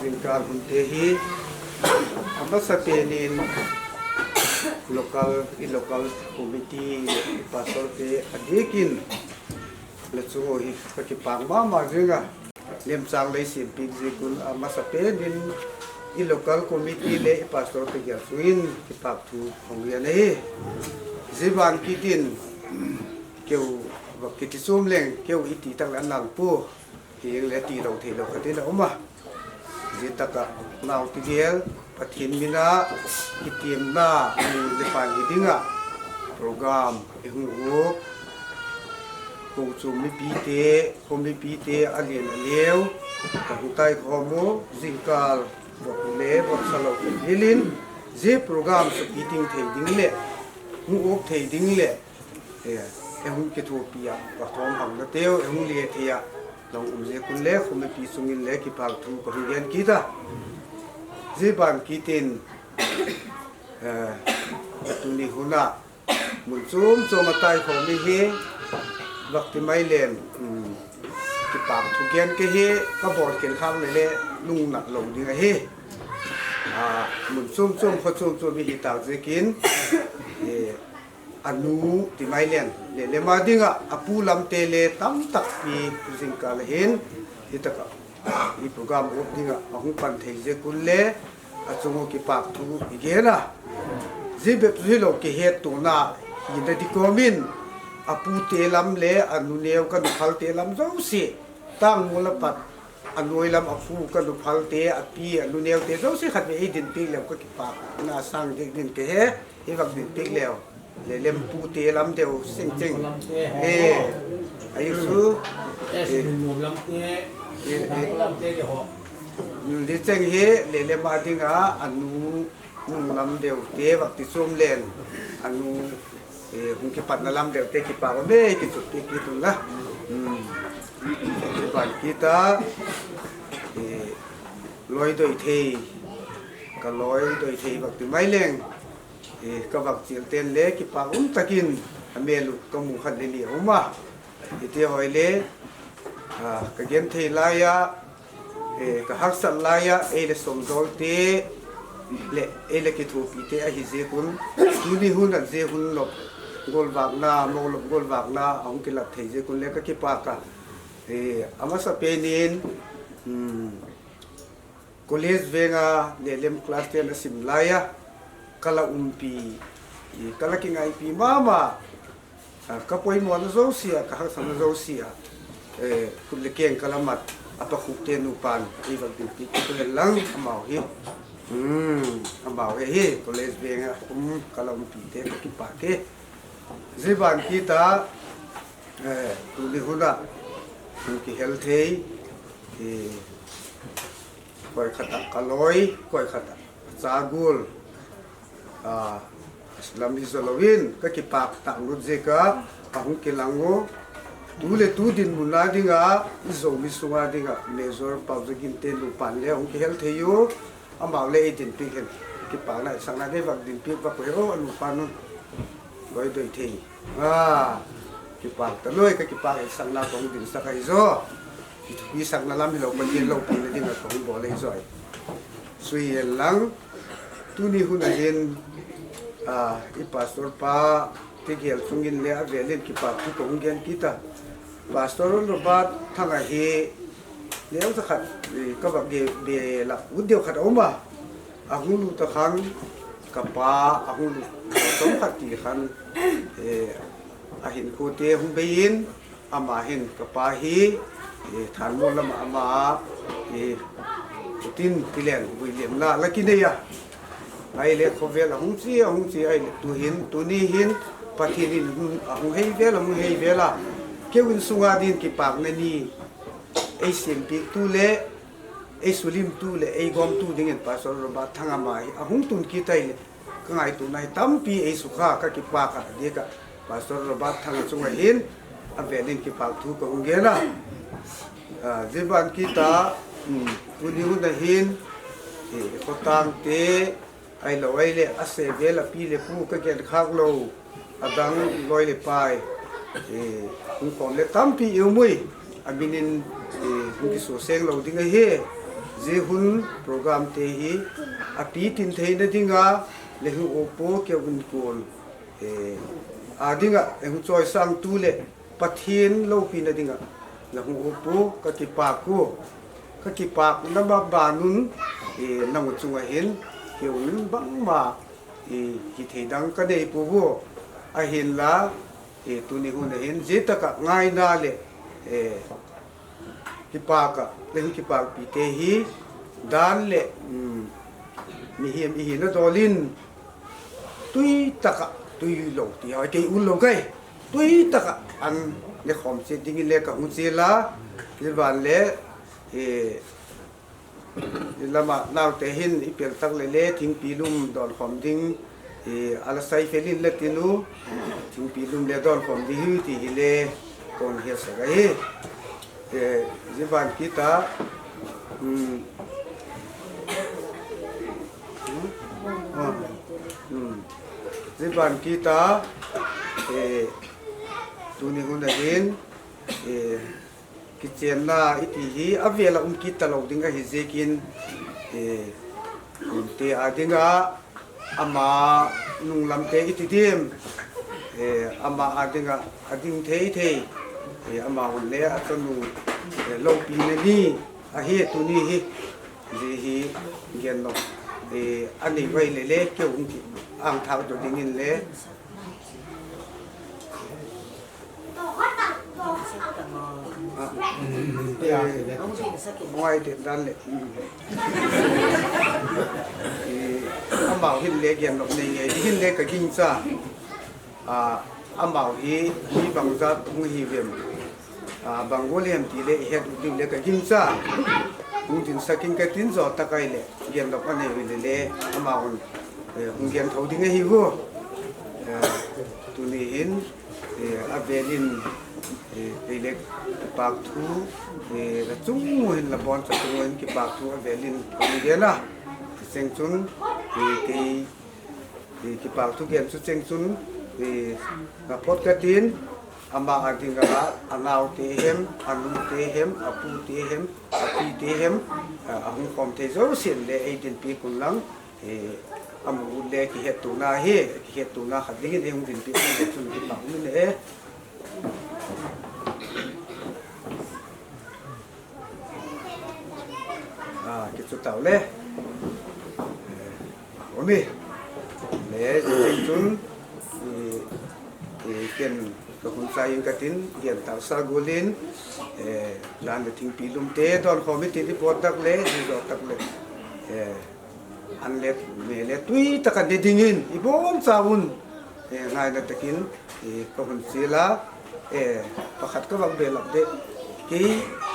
Jingkah hun te hi, amasa penin local, i local committee, i pastor te, adikin, le chu hi, ka kipah mama jinga. Lemchang lei sempeh jeh un amasa penin i local committee le i pastor te gel chungin kipak thu hung gen ahi. Jeh ban kitin keu va kiti chom leng keu iti tak le anal pu ti le ti lo thei lo kati na uma. Jeh taka nau ti gel Pathen mina kitiemna ni le pan hi dinga program i hung u ko chu mipi te Kho mipi te alen aleu, ka hung taikhom u, jingkal, vop le, vop salo, hilin, jeh program chu piting thei ding le, hung up thei ding le, eh, eh hung kithopi a, ka thom hang na teu, eh hung le thei a, long um jeh un le, kho mipi chungin le, kipak thu, ka hung gen kit a. Jeh ban kitin, eh, tuni hun a, Mun chom chom a taikhom hi, vak ti mai len, um, kipak thu gen ke hi, ka bol ken khang le le, lungnat lo ding ahi. Ah, mun chom chom, kho chom chom hi tak jeh in, eh, anu ti mai len, le le ma dinga, apu lam te le tam tak pi jingkal hin, hi taka. Hi program up dinga, ahung pan thei jeh un le, achung u kipak thu i gen a. Jeh bep chu hilou kihet tona, hina ding komin, apu te lam le, anu neo ka nu phal te lam jouse, tang mula pat, anoi lam apu ka nu phal te, api, anu neo te jouse khat vei ei din peh leu ka kipak, na sang ding din ke he, hi vak din peh leu. Le lem pu te lam deu seng cheng. Lam te. Eh, ai su. Eh, eh, eh, lam te de ho. Mm, di cheng hi, le lem a dinga, anu, nung lam deu te, vak ti chom len. Anu, eh, hung kipatna lam deu te, kipak a me, kichut te, kitun la. Mm. Kipan kita, eh, loi doi thei, ka loi doi thei, vak ti mai leng. Eh, ka vak chil ten le kipak um takin a mel u ka mu khat le ni a um a. Hiti hoi le, ah, ka gen thei lai a, eh, ka haksat lai a, ei le somdol te, le, ei le kithopi te ahi jeh un, tuni hun a jeh hun lop, gol vakna, mo lop gol vakna, a hung kilat thei jeh un le ka kipak a. Eh, amasa penin, hmm, College venga le lem class ten a sim lai a, ka la umpi, i ka la kingaipi mama, a, ka poimo na jouse a, ka haksatna jouse a, eh, khut le keng ka la mat, a pa khup te nupan, i vak din pi, ki tu lang, amau hi. Hmm, amau hi, hi, college venga, um, ka la umpi te, ka kipak e. Jeh ban kita, eh, tuni hun a, hung kihel thei, eh, Koi khat a ka loi, koi khat a ka chagul. Ah, lam hi jo louvin, ka kipak tah lut jeh a, ahung kilang u. Tu le tu dinmun a dinga, i Zomi sunga dinga, Major Paojaginten nupan le, ahung kihel thei u. Amau le i dinpi hen. Kipakna, i sakna dei vak dinpi vak u he, o, a nupa nun. Loi doi thei. Ah, kipak talou, ka kipak e, sakna kong din sak ahi jo. Kithupi sakna lam hilou, Pathen loupina dinga kong bol ahi jo. Sui e lang, Tuni hun ahin, ah, i pastor pa Tigel chungin le avelin kipa thu kahung gen kit a. Pastor Robert Thanga hi neocha khat, eh, kava ge, belap ut deu khat aum a. Ahung lut a khan kapa, ahung lut chomkhat ti khan, eh, ahinkho te hung bei in, ama hin kapa hi, eh, Thanmol lama ama, eh, Putin Tilen Vuilemna la kinei a. Ahile khovel ahung chi, ahung chi ahile tuhin, tuni hin Pathen in hung, ahung hei vel, ahung hei vel a. Keu insunga din kipakna ni eisempeh tu le, eisulim tu le, eigom tu dingin Pastor Robert Thanga ama hi ahung tun kit ahile. Ka ngaituna hi tampi eisukha, ka kipak a, adeh a Pastor Robert Thanga chunga hin avelin kipa thu kahung gen a. Ah, zibang kita, um, tuni hun ahin, eh, khotang te, ahilou ahile, ase vel a pi le pu ka gen khak lou, adang loi le pai, eh, hung khom le tampi i um ui, amin in, eh, hung kisoseng lou ding ahi, zihun program te hi, api tin theina dinga, le hung opo keu in kon, eh, a dinga, eh, hung choisang tu le, Pathen loupina dinga, na hung opo, ka kipak u, ka kipakna ma banun, eh, nang u chunga hin, keu in bangma, eh, kithei dang ka nei pou u, ahinla, eh, tuni hun ahin, jitaka ngaina le, eh, kipak a, le hung kipakpi te hi, dan le, um, mihem ihina dol in, tui taka, tui lou, ti hoi kei un lou kai. Tui taka an ne khom che dingin le ka hung che la, i van le, eh, i lama naote hin i pel tak le le, thingpi lum don khom ding, eh, ala sai felin le tinu, thingpi lum le don khom ding hi ti hi le, kon hi sa ga hi. Eh, zibang kita, hmm. Hmm. Hmm. Zibang kita, eh, tuni hun ahin, eh, kichenna iti hi, avela um kita lou ding ahi ziakin, eh, um te a dinga, ama nunglam te iti dim, eh, ama a dinga, ading thei thei, eh, ama hun le achanu, eh, loupina ni, ahi tuni hi. Ji hi gen lou. Eh, ani vai le le keu hung ki ang thak jo dingin le. Ah, eh, ngai te dan le. Eh, amau hin le gen lou nei ngai hin le ka ging cha. Ah, amau hi, hi bang jat hung hi vem. Ah, bang gol hem ti le, het u diu le ka ging cha. Hung din sakin ka tin jo ta kai le, gen lou ka nei le le, amau hung, eh, hung gen thou ding ahi u. Eh, tuni hin, eh, avelin, eh, kei le kipak thu, eh, la chung hin la bon cha chung hin kipak thu avelin hung gen a. Cheng chun, eh, kei Eh, kipak thu gen chu cheng chun, eh, na phot ka tin, ama a dinga, anau te hem, anu te hem, apu te hem, api te hem, ah, ahung khom thei jouse le, ei dinpi kun lang, eh, amu le kihet tuna hi, kihet tuna khat dingin ei hung dinpi kun le chun kipak un e. Ah, kichu tau le. Eh, ome. Le, chun, eh, eh, ken ka hun sa yin ka tin, gen tau sa golin, eh, dan le thingpi lum te, don khom i tin i pot tak le, i pot tak le. Eh, An le, me le, tui taka ne dingin, i bon cha un, eh, ngaina takin, eh, ka hun sila, eh, pakhat ka vang belap de. Kei,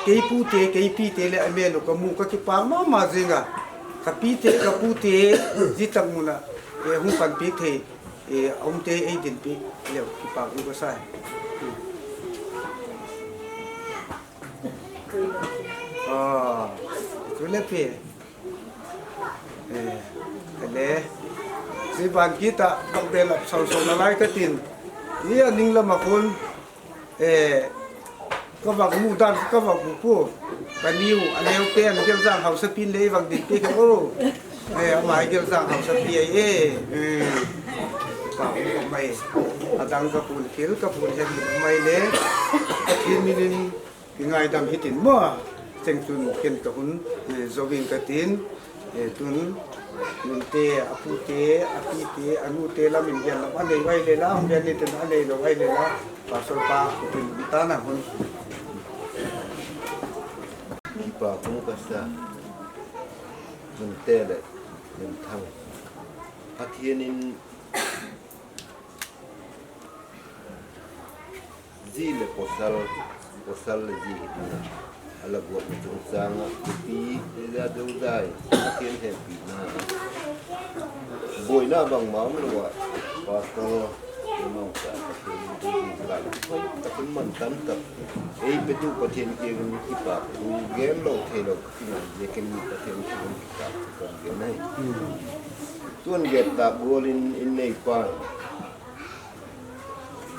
kei pu te, kei pi te le, a me lo ka mu ka kipak mama jinga. Ka pi te, ka pu te, ji tak muna, eh, hung pan pi thei, eh, um te, ei din pi, le kipak u ka sai. Ah, tu le pi. Eh, le, si ban kita, bak belap sau sau na lai ka tin. Ia ning lama khun, eh, Ka vak mu dan ka vak mu pu. Ka niu a neu pen Geljang Haosapi in lei vak din pi ka o. Eh, ama Geljang Haosapi ai e. Eh. Ka u mai. Adang ka pun khil ka pun hen mai le. Ka thin min in ki ngaidam hitin mo. Cheng tun ken ka hun, eh, joving ka tin. Eh, tun, nunte, apute, apite, anute lam in gen lam, anei vai le la, hung gen ni tin anei lo vai le la, Pastor pa, kutin ta na hun. Kipa kong kasa, nunte le, nun thang. Pathian in Ji le pasal, pasal le ji hi ding a. Ala guat na chungchang a, pi, le la deu dai, Pathian hepina. Boina bang ma um lo a, pastor, le ma um sa, Pathian hepina. Pathian man tan tak. Ei petu Pathian kiang in kipa, tu gen lo thei lo, kina, je ken Pathian kiang in kipa, tu kan gen ai. Tuan get ta gol in, in nei pa.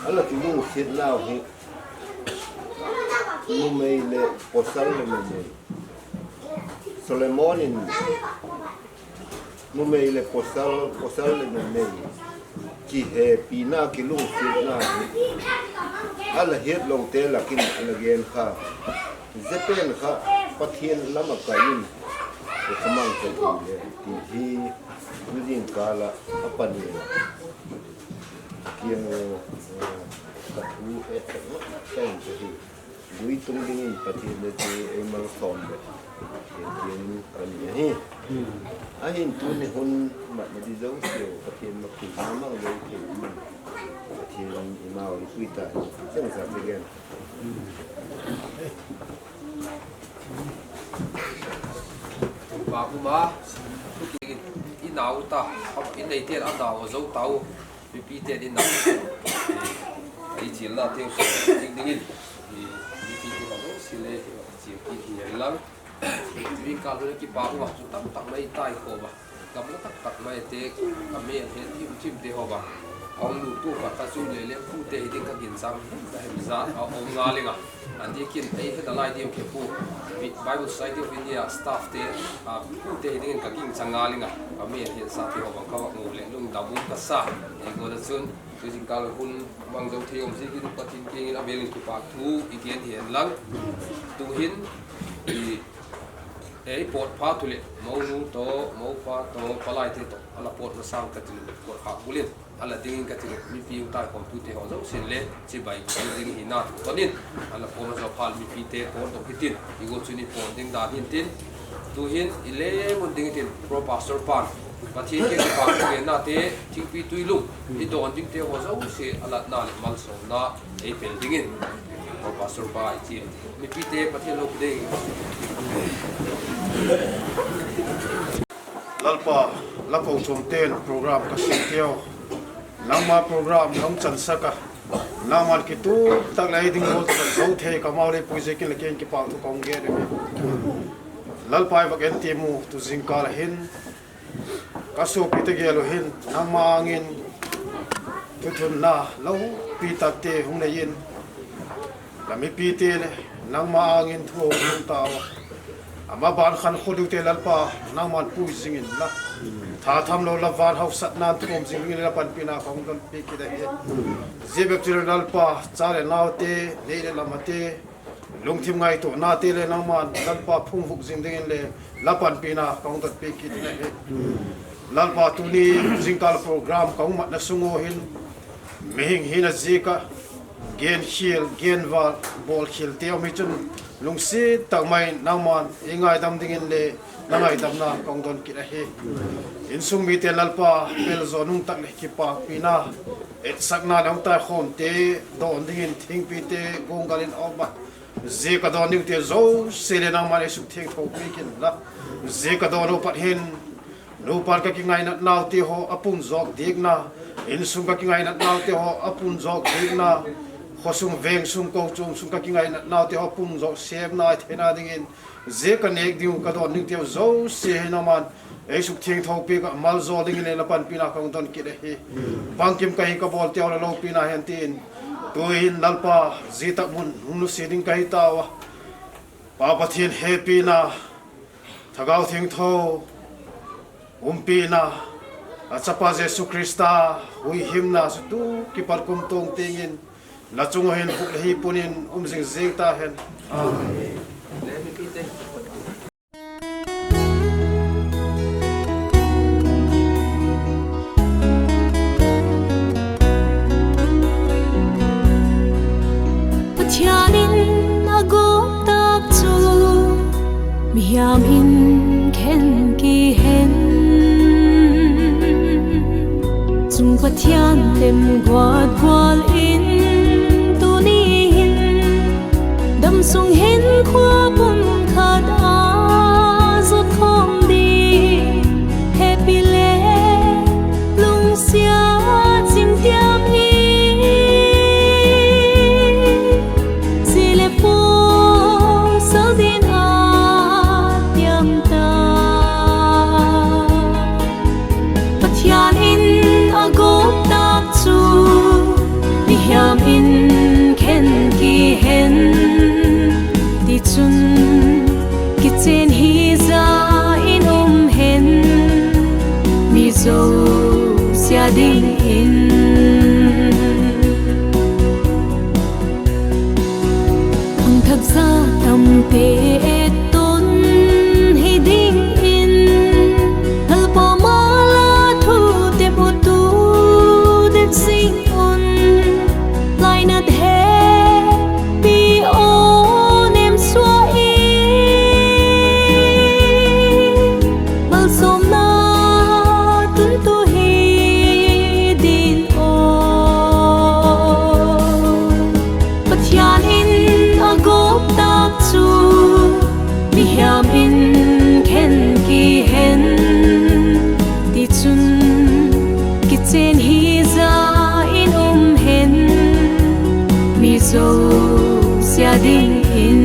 Ala kilungset nau hi numei le pasal le numei. Solomon in numei le pasal, pasal le numei. Kihepina kilungset nau hi. Ala het lou te lakin ala gen kha. Japan kha Pathian lama kai in. Khamang ka ti le ti hi. Nudin kala apani. Kiang o, eh, ka thu he ka no, ka in ka hi. Lui tung ding in Pathian le te ei mal som le. Kiang kiang ka ni hi. Ahin tuni hun mat na di zo sio, Pathian ma khu na mang lo ke. Pathian i mau i kui ta. Chang sa ti gen. Pa kuma, i nau ta, i nei te a nau zo tau, mipi te i nau. I chil na te, ding ding in, i mipi te ka zo, sile, chil ki hi lang. Min kal hule kipa hua, chu tam tak mai tai kho ba. Gam la tak tak mai te, ka me he tim tim te ho ba. Ong lu tu ka ka chu le le pu te hi ding ka gin sang, ka hem za, a ong nga le nga. An di kin ei he da lai di ke pu. Bi-, Bible Society of India staff te, a pu te hi ding ka gin sang nga le nga. Ka me he sa te ho ba ka wa ngu le lung da bu ka sa. Ei go da chun, tu jing kal hun mang zo thei om si ki tu Pathian kiang in a vel in kipa thu, i gen hi en lang. Tu hin, i Ei, pot pha tu le, mo nu to, mo pa to, palai te to, ala pot na sang ka ti le, pot pha bulin, ala ding in ka ti le, mipi u tai khom tu te ho zo sin le, chibai ding hi na tu tonin, ala pot na zo pha mipi te pot to hitin, i go chu ni pot ding dan hin tin, tu hin, i le mun ding tin, pro pastor pan, Pathian ke pa ke na te, thingpi tui lung, i don ding te ho zo se, ala na le mal so na, ei pel ding in, pro pastor pa i ti. Mipi te Pathian lou ding. Lalpa, la ko chom ten program ka sim teo. Nangma program nong chan saka. Nangman kitu tak lai ding bol tak zo thei ka mau le pui je kin le ken kipa tu kong ge de. Lalpa i va ken ti mu tu jing kal hin. Ka sopi te gel u hin, nangma angin thuthunna loupi tak te hung nei in, la mipi te le, nangma angin thu hung lhung tau. Ama ban khan kho diu te Lalpa, nangman pui jing in la. Tha tham lou la van hausatna thu um jing in la panpina kong don pi kit ahi. Jia bep chule Lalpa, cha le nau te, nei le lama te, Lungthim ngaito na te le nangman Lalpa phung vuk jing ding in le la panpina kong dot pi kit na hi. Lalpa tuni jingkal program kong mat na sung u hin mihing hina jika gen khil, gen val, bol khil te om hi chun lungsit tak mai nangman i ngaidam ding in le na ngaidam na kong don kit ahi. Insung mi te Lalpa pel zo nung tak le kipakpina etsakna nang tai khom te don ding in thingpi te gong gal in om ba. Jia ka don ding te jouse le nangman eisuk theng tho pi kin la. Jia ka don u pat hin, nupan ka kingainat nau te ho a pun jok dikna, insung ka kingainat nau te ho a pun jok dikna, khosung vengsung kochung sung ka kingainat nau te ho a pun jok semna theina ding in, jia ka nek ding u ka don ding te jouse hi nangman eisuk theng tho pi ka mal jo ding in le la panpina kong don kit ahi. Bangkim ka hi ka bol te ho la loupina hen tin, Tuin Lalpa, jitah mun hung nusia ding kahi tauva, Pa Pathen hepina, Thagau Thengtho umpina, a Chapa Jesu Christa huhhingna chu tu kipat kum tong tengin nachung uva hin huhhing punin um jing jing tahen. Amen. Pathen in agop tah chu mihem in khen kihen. Chung Pathen lemguat gual in tuni hin damsung hin khua pumkhat a jot khom ding hepi le lungsiat chingtiam hi jile pung sal din a tiam ta. Pathen in agop tah chu mihem in khen kihen, tichun kichen hija in um hen, mi jouse a dingin. Khangthah jat tamte etton hi dingin, Lalpa mala thu tep u tu det jing un, lainat hepi o nem suah in, malsomna tun tu hi din o. Pathen in agop tah chu mihem in khen kihen, tichun kichen hija in um hen, mi jouse a dingin.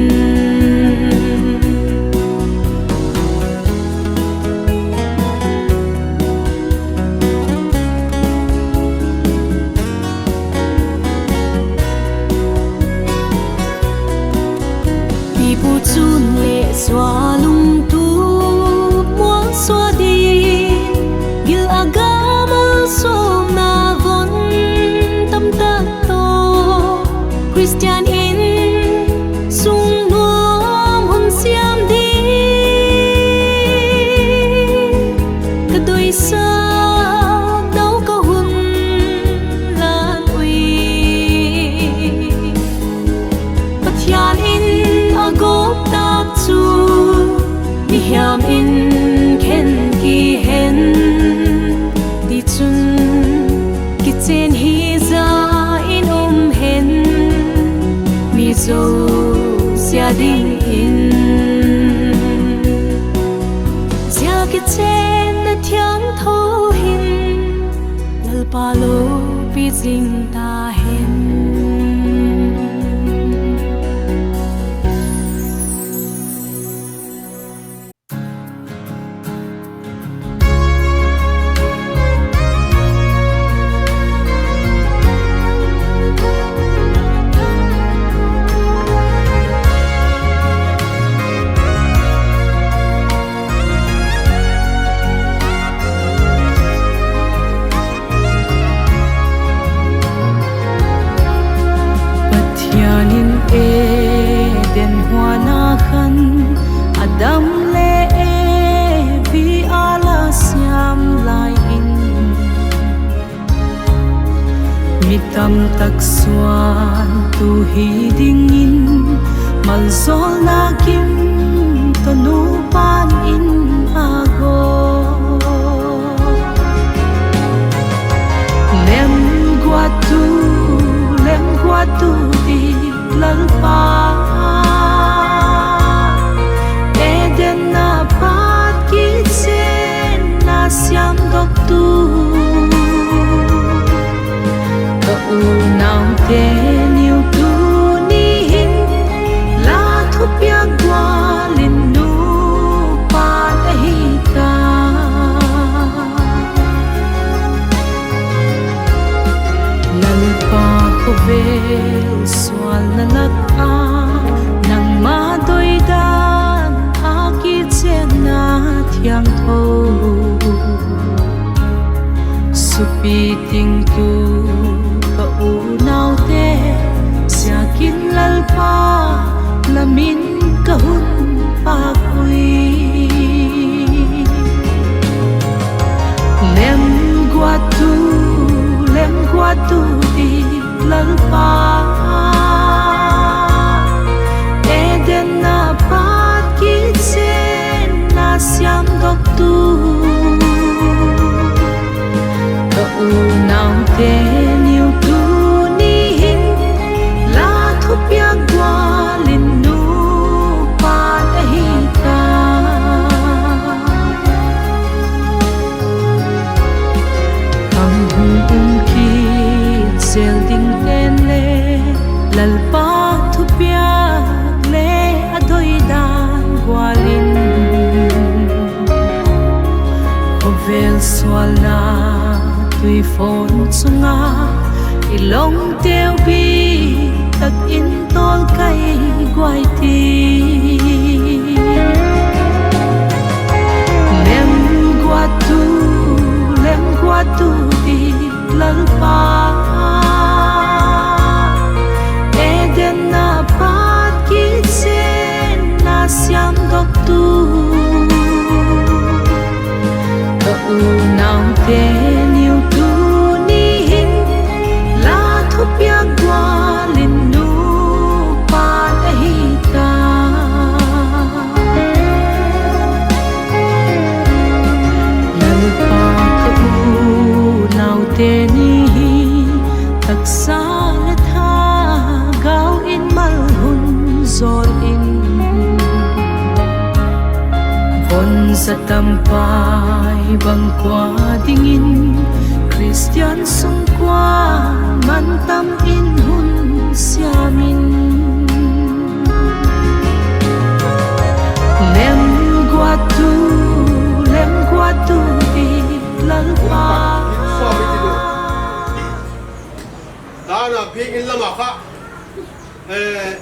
Pipu chun le sua lungtup muang sua din, gil a ga malsomna von tamtah toh, Christian in sung nuam hun siam ding, ka doisah nau ka hun lan ui. Pathen in agop tah chu mihem in khen kihen, tichun kichen hija in um hen, mi jouse a dingin. Jia kichenna thiangtho hin Lalpa loupi jing tahen. Pathen in Eden huan a khan Adam le Evi a la siam lai in, mi tamtah suantu hi dingin maljolna kim toh nupa in a go. Lemguattu, lemguattu ti Lalpa, Eden a pat kichenna siamdohtu, ka unaute niu tuni hin la thupiak gua Tuifon chunga i long teu bi tak in tol kai guai ti. Lem guatu, lem guatu di Lalpa. Eden a pat kichen na siam dok tu. Ka unau teniu tuni hin la thupiak gualin nupa na hi ta. Lalpa ka unau teni hi taksa le thagau in mal hun zol in. Von sa tampai bang kua dingin Christian sung kua man tam in hun siamin. Lem guatu, lem guatu di Lalpa. Dana biakin lama kha. Eh,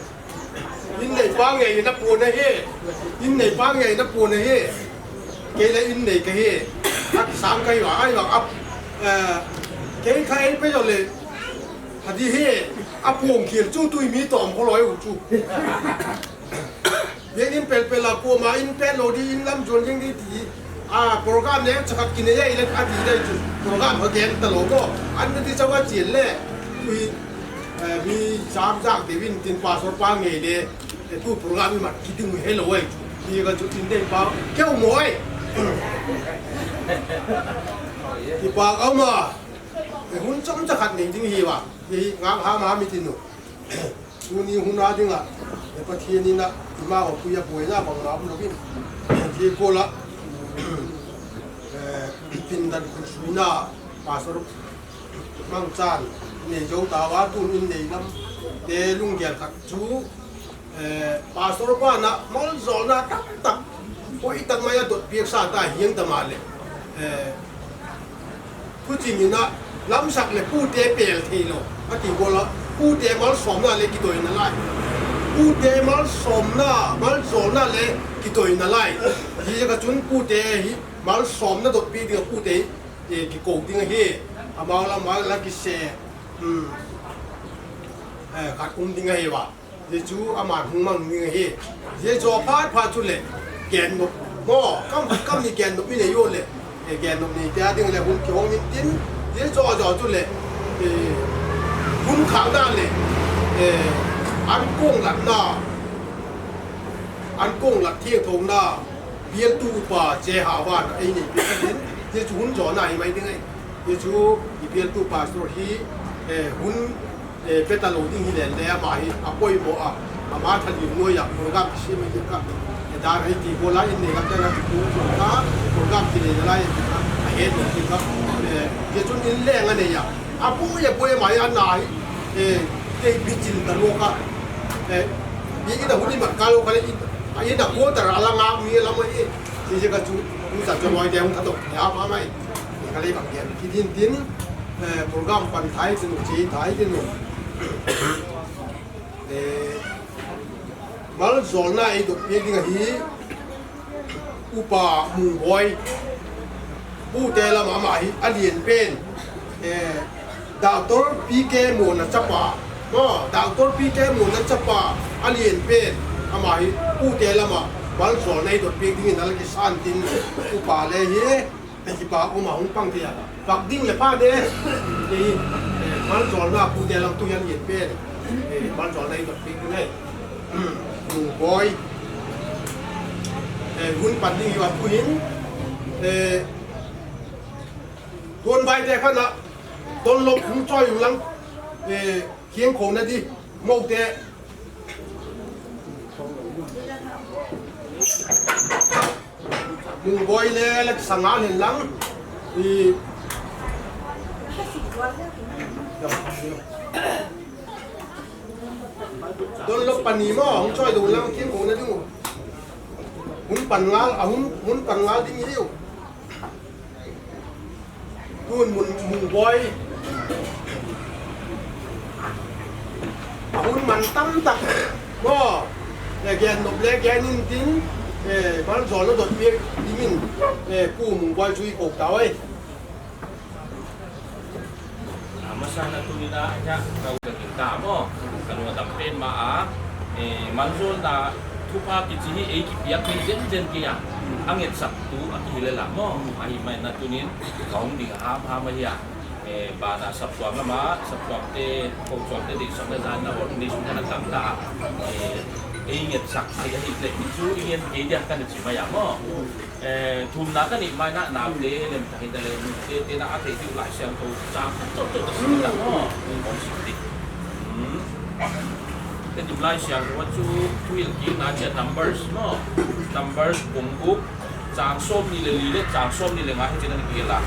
Innei pa ngei na pon ahi. Innei pa ngei na pon ahi. Kei le innei ka hi. Aksang ka hi wa, ai wa ap. Eh, kei kha ei pe jo le. Hadi hi. Apong khil chu tui mi tom kholoi u chu. Ye in pel pel a pon ma in pel lo di in lam jon ding di ti. A program ne chakat kine ye ile ati dai chu. Program ho gen ta lo mo. An na ti chawa chil le. Ui. Eh, mi jam jak de vin tin pastor pa ngei le, eh, tu program i mat kiti mu hello ai. Ti ka chu tin dei pa, keu mo ai. Ti pa ka ma, eh, hun chom cha khat nei ding hi wa. Hi ngang ha ma mi tin nu. Tuni hun a ding a, eh, Pathian in a, ima o puya puya na bang ram lo vin. Ti ko la, eh, tin dan kun suina, pastor Mangchan, nei jo ta wa tun in nei lam te lunggel khat chu, eh, pastor pa na malzolna tam tam, poi tak mai a dot piak sa ta hiang ta ma le, eh, thu ching in a lamsak le pute pel thei lo, ati ko la, pute malsomna le kidoina lai, pute malsomna, malzolna le kidoina lai, hi ka chun pute hi malsomna dot pi ding a pute eh, kiko ding ahi. Amau lam, amau la kise, hmm, eh, khat um ding ahi wa. Jesu ama hung mang ding ahi. Jesu phat phat chu le, gen nop. Mo, kam, kam ni gen nop mi nei yo le. Eh, gen nop ni te a ding le hun kihong in tin. Jesu jo chu le, eh, hun khang da le, eh, an kong lat na. An kong lat thiang thong na. Bialtu pa che ha van ei nei pe ka din, Jesu hun jo na hi mai ding ai. Jesu i bialtu pastor hi, eh, hun, eh, pe ta lo ding hi len le ama hi, a poimo a, ama tha liu noi a, program ki sim mai ka, eh, dan hai ti ko la in nei ka ta na ti ko ka, program ki nei la lai ka, a he ni ti ka, eh, Jesu in le nga nei a, a pu ye pu ye mai a na hi, eh, te bi chin ta lo ka, eh, bi ki ta hun ni ma ka lo ka le in, a in a ko ta ra la nga mi la mo e, Ti je ka chu, tu sa chu loi deu tha to, ya ma mai. Ka le bang gen, ki din din, eh, program pan thai tin, chi thai tin. Eh, malzolna ei dot pe ding ahi, Upa Mungboi. Pute lam ama hi, a lian pen. Eh, Doctor P K Mona chapa. Mo, Doctor P K Mona chapa, a lian pen. Ama hi, pute lama, malzolna ei dot pe ding in a la kisan tin, upa le hi, eh, kipa um a hung pang thei a. Vak ding le pha de. Eh, eh, malzolna pute lam tu hi a lian pen. Eh, malzolna ei dot pe ding ai. Mungboi. Eh, hun pan ding hi va tu hin. Eh, Don vai te kha na, Don lop hung choi u lang, eh, kiang khom na di, mo te. Mungboi le, le sanga hin lang, i, Don lop pani mo, hung choi u lang, kiang khom na di mo. Hun pan ngal, a hun, hun pan ngal ding hi u. Tun mun Mungboi. A hun man tamtak. Mo. Le gen nop le gen in tin. Eh, mal jol na dot pi dingin. Eh, Pu Mungboi chu i kop ta oi. Amasa na tuni na ya kau ka kita mo. Kanu tam pen ma a. Eh, mal jol na thupha kichi hi ei kipiak hi jen jen kia. Anget sak tu a kihile la mo. Ahi mai na tunin. Kau ding ham ham a hia. Eh, bana saptuam lama, saptuam te, kochuam te, ding sapna jan na organization na tam ta. Eh, ei nget sak, ei, ei, le, chu, ei nget, ei dia ka na chi mai a mo. Eh, thum na ka ni mai na, na te, lem ta hin da le, te, te na a te, ti lai siang to, chang, to, to, to, si ta mo. Om si ti. Hmm. Te dim lai siang to, chu, tu il ki na chia numbers mo. Numbers, bung gup, Chang som ni le li le, chang som ni le nga hi chin a ni kila.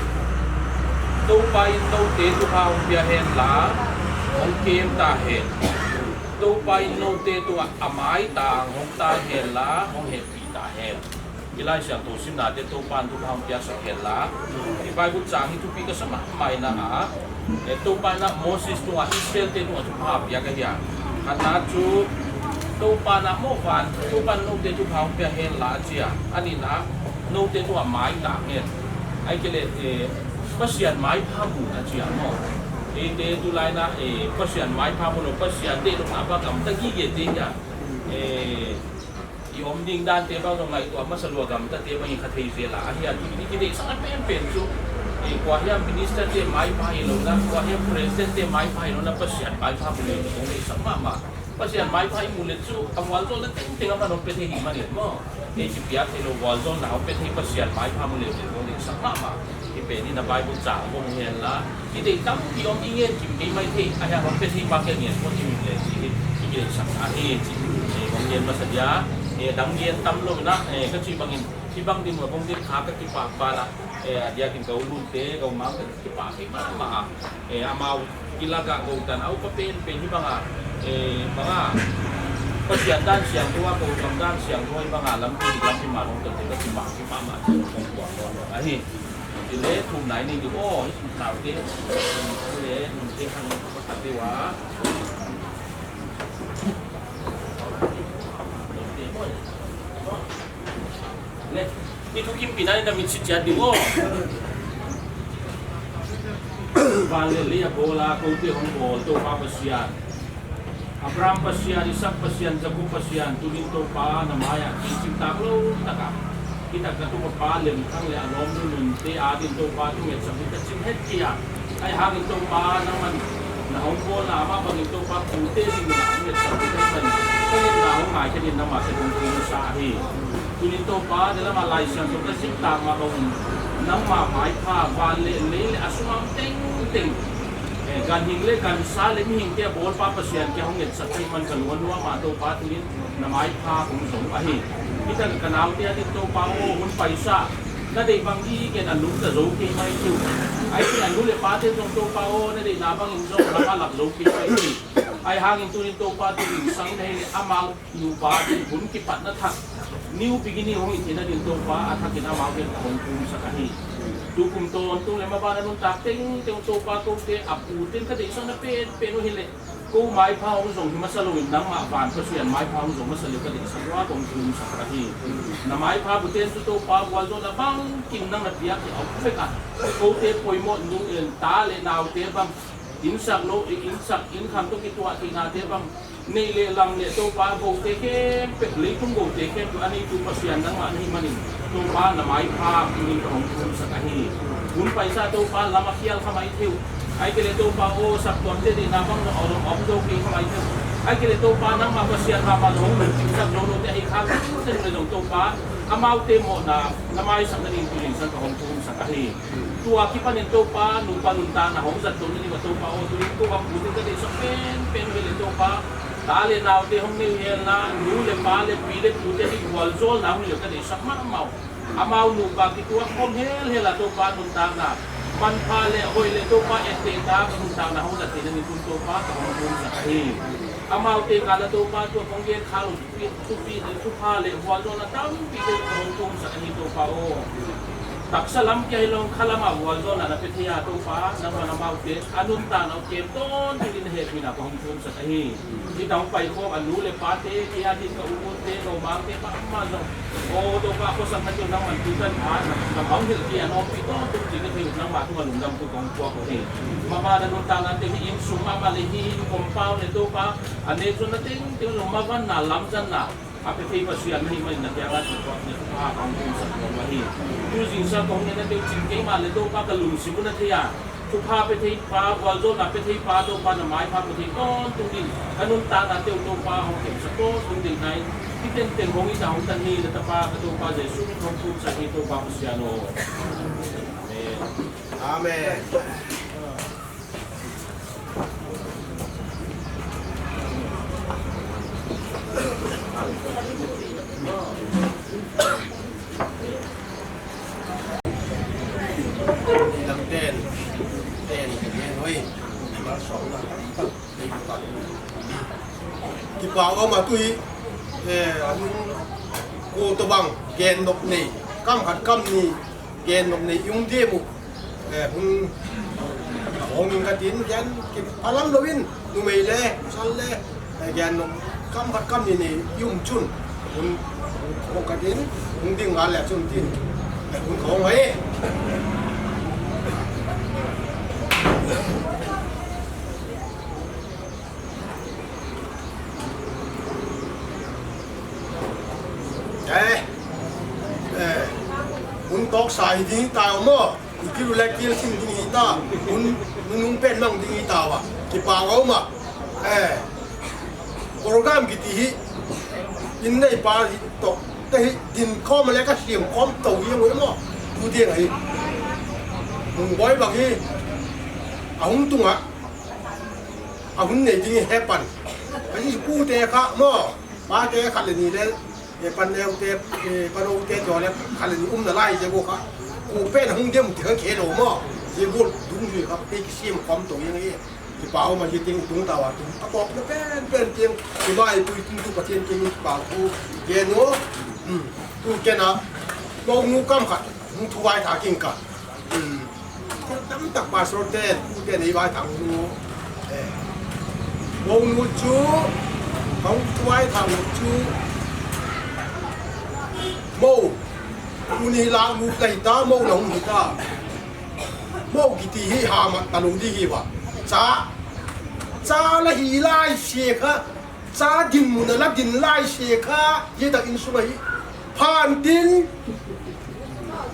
Topa in note thupha hung pia hen la, hung kem ta hen. Topa in note tua amai ta hung ta hen la, hung hepi ta hen. Ilai siang to sim na te Topa in thupha hung pia sak hen la. I Bible chang hi thupi ka sa mama na a. Eh, Topa in a Moses tua Israel te tua thupha pia ka hia. Khatna chu Topa in a mo van, Topa in note thupha hung pia hen la chia. Ani na note tua mai ta hen. Ai kile, eh, Pasian mai pha mu a chia mo. Eh, te tulai na, eh, Pasian mai pha mu lo, Pasian te lo na ba kam ta gi ye te ya. Eh, I om ding dan te bang jong ngaito a masa lua gam ta te bang i kha thei jel a. Ahi a tu ni kideisah a pen pen chu. I kua hiam minister te mai pha hi lo na, kua hiam president te mai pha hi lo na, Pasian mai pha mu le kong deisah mama. Pasian mai pha i mu le chu, a vualzol na teng teng a man hong pe thei hi man in mo. Ei kipiak thei lo vualzol na hong pe thei Pasian mai pha mu le kong deisah mama. Hi pen in a Bible chang bou hi hen la. Kidei tampi om i ngen kim kei mai thei, ahi a hong pe thei pa kei ngen pon i min le chi hi, i kidei sak a hi chi. Eh, hong ngen masa dia, eh, dang ngen tam lou na, eh, ka chi bangin, chi bang ding va hong ding kha ka kipak pa la, eh, a dia kin ka u lun te, ka u mang ka kipak kei mama a. Eh, amau kilaga ko tan au pa pen pen hi banga, eh, banga. Pasian dan siang tua, ko jam dan siang tua, hi banga lam ki, lam ki ma hong te, ka kipak kei mama a, hong kuang lo, ahi. Chule thum nai ni di o, nau te, chule nung te hang ati wa. Le, i thu kimpi nai na min si chia di o. Van le le a bol a, ko te hong bol, Topa Pasian. Abraham Pasian, Isaac Pasian, Jacob Pasian, tunin Topa na mai a, kiching tak lou taka. Kita ka Topa lem thang le alom nu nun te a din Topa tu nget sam kita ching het kia. Ai hangin Topa na man, na hong bol na ama bangin Topa pu te ding na hong nget sam kita man. Ka len na hong ngai ka din na ma se hong kin sa hi. Tunin Topa, de la ma lai siang Topa sing ta ma bang. Nang ma mai pha, van le, le, le, asumam teng, teng. Eh, ganhing le gansa le mihing te a bol pa Pasian kia hong ngetsak thei man ka lua lua ma Topa tunin na mai pha hong zong ahi. Hitan ka nau te a din Topa o hun paisa. Na dei bang i ngen a lung ta zo kei mai chu. Ai ti a nu le pa te zong Topa o na dei na bang in zong lama lak zo kei mai chu. Ai hangin tunin Topa tunin sang na hi le amau Nupa ding hun kipatna thak. New beginning hong in ina din Topa, a thakin amau hin ka hong pumsak ahi. Tukum ton tung le maban a nuntak teng teng Topa ko te a pu ten ka deisahna pen pen u hile. Ko mai pha hong zong hi masa lo in nangma van Pasian mai pha hong zong masa leu ka deisah ua ka hong pumsak ahi. Na mai pha bu ten chu Topa vualzawlna bangkim nang na piak hi a um vek a. Ko te poimoh nung in ta le nau te bang. Insak lo, insak, inkham to kituah theina te bang. Nei le lam le Topa, gou te khempeuh, leitung gou te khempeuh, a neitu Pasian nangma na hi manin, Topa na mai pha, tunin ka hong pumsak ahi. Hun paisa Topa, lam a khial kha mai thei u. Ai kei le Topa, o, saptuam te deina bang, o, om zo kei kha mai thei u. Ai kei le Topa, nangma Pasian mama na hong lungkim sak lo lo te ahi kha, te le zong Topa, amau te mawhna, na maisakna ding tunin sang ka hong pumsak ahi. Tua kipanin Topa, nupa nuntakna hong zat tona ding a Topa aw, tunin tua pu te ka deisah pen pen u hile Topa. Ta le nau te hong nei u hen la, nu le pa le pi le pu te ding vualzawlna hong nei u ka deisah mahmah u. Amau nupa kituak khom hel hel a Topa nuntakna. Manpha le hoi le Topa etteh ta ka nuntakna hong zat theina ding tun Topa ka hong pumsak ahi. Amau te kal a Topa tua hong gen kha lo thupi, thupi, thupha le vualzawlna tampi te ka hong pumsak ahi Topa aw. Taksa lam kia hilou, kha lama vualzawlna na pe thei a Toupa, nangma lama u te, a nuntakna u kem tawntung in hepina ka hung thumsah ahi. Hita hung pai khawm a nu le pa te, kei a din ka u u te, ka u mang te, pa ma zong. O Toupa, khosang khat u nangman tu tan pha, na hung hilh kei a nawmpi tawntung ding ka thei u nangma thunga lungdam thu ka hung puak u hi. Mama na nuntakna te hi insung mama le hi, compound le Toupa, a nek zonna tengteng zong mavanna, lamzanna, a pe thei Pasian na hi mai na kianga thupha, na thupha ka hung thumsah nuam ahi. Tu zingsang ka hung ngen na teu chin keima le Toupa ka lungsim u na thei a. Thupha pe thei pa, vualzawlna pe thei pa, Toupa na maipha pe thei tawntung ding. Ka nuntakna teu Toupa hung themsah tawntung ding nai. Hi tengteng hong i ta hong tan hi na tapa ka Toupa Jesu min hong thumsah hi Toupa Pasian aw. Amen. Amen. Kipa um a tu hi, eh, ko tobang gen nop nei, kam khat kam ni gen nop nei i um diam u. Eh, hun hong in ka tin, gen kiphalam loin, numei le, pasal le, eh, gen nop kam khat kam ni nei i um chun, hun hong ka tin, hung ding ngal le chun tin, eh, hun hong hoi. Eh, eh, hun toksa hi ding ta mo. Ikilu le kil thim ding hi ta, hun nunung pen mang ding hi ta wa. Kipa ngau ma. Eh, program kiti hi, in nei pa hi to, te hi, din khom le ka siam khom to hi ngui mo. Tu ding hi. Hung boi bang hi, a hung tung a, a hun nei ding hi hepan. Ka ji pu te kha mo, pa te kha le ni le, E pan neu te, e pan o te to le kha le ni um nalai je go kha. Ko pen hung dem ti kha khe lo mo. Je go dung jui kha pe kisiam khom to yang e. Kipa um a ji ting tung ta wa tung. A kop na pen pen ting. Kipa i pui tung tu Pathian ting kipa u. Ye no. Hmm. Tu kena. Mo nu kam kha. Hung thu vai tha king ka. Hmm. Tam tak pastor te, pu te nei vai thang nu. Eh. Mo nu chu, hung thu vai thang nu chu. Mo. Pu ni la nu kai ta, mo la hung hi ta. Mo kiti hi ha ma ta lu di hi wa. Cha. Cha la hi lai se kha. Cha dinmun a la din lai se kha, ye ta insung a hi. Phan tin,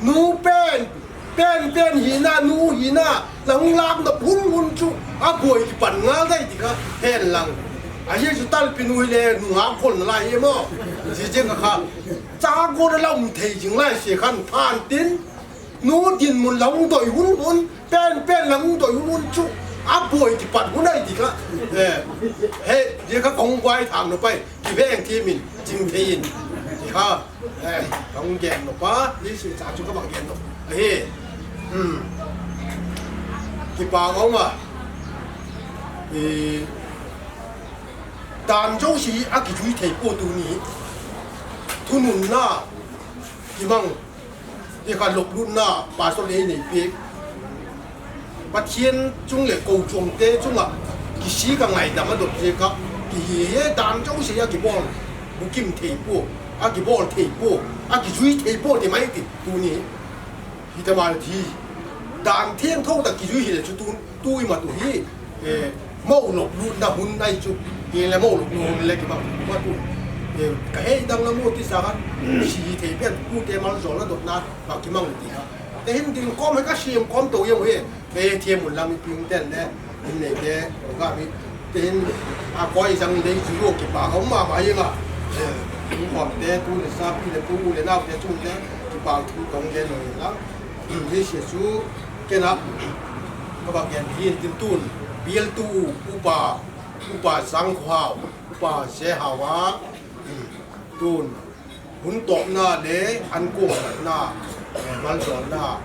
nu pen, pen pen hi na, nu hi na, la hung lak na phun phun chu, a boi kipan ngal dai ti kha, hen lang. A ye chu talpi nu hi le, nu ngak khol na lai ye mo. Ji jeng kha, cha go na la um thei jing lai se khan, phan tin, Nu dinmun la hung doi hun hun, pen pen la hung doi hun hun chu, a boi kipat hun ai ti kha. Eh, he, ti kha kong guai thang no pai, ti veng ti min, jing thei in. Ti kha, eh, kong gen no pa, ni si cha chu ka bang gen no. Ahi, hmm. Kipa ngau ma. Eh, dan jo si a kijui thei po tu ni. Thunun na, kimang. Ti kha loplutna, pastor ei nei pek. Pathian chung le ko chung te chunga, kisi ka ngaidam a dot je ka, kihi he dan chong se a kibol, bukim thei po, a kibol thei po, a kijui thei po ti mai ti, tu ni. Hi ta mal thi. Dan thiang tho ta kijui hi le chu tu. Tu i ma tu hi, eh, mo loplutna hun ai chu, hi le mo loplut hun le kibang ma tu. Eh, ka hei dang la mo ti sa khan, si thei pian tu te mal zol na dot na, ba kimang ti ha. Te hin ding kom he ka siam kom to yong he. Te thiam mun lam i ping ten le, hin nei te, ga mi. Te hin, a koi zang nei chu lo kipa, om ma ma yeng a. Eh, kom te tu le sa pi le pu le nau te chu le, kipa tu kong le lo yeng la. Hi sia chu, Kena, ka bak gen hin tin tun, bial tu upa, upa Sang Khau, upa Se Hau a, tun, hun topna le, an kong na, eh, mal zon na,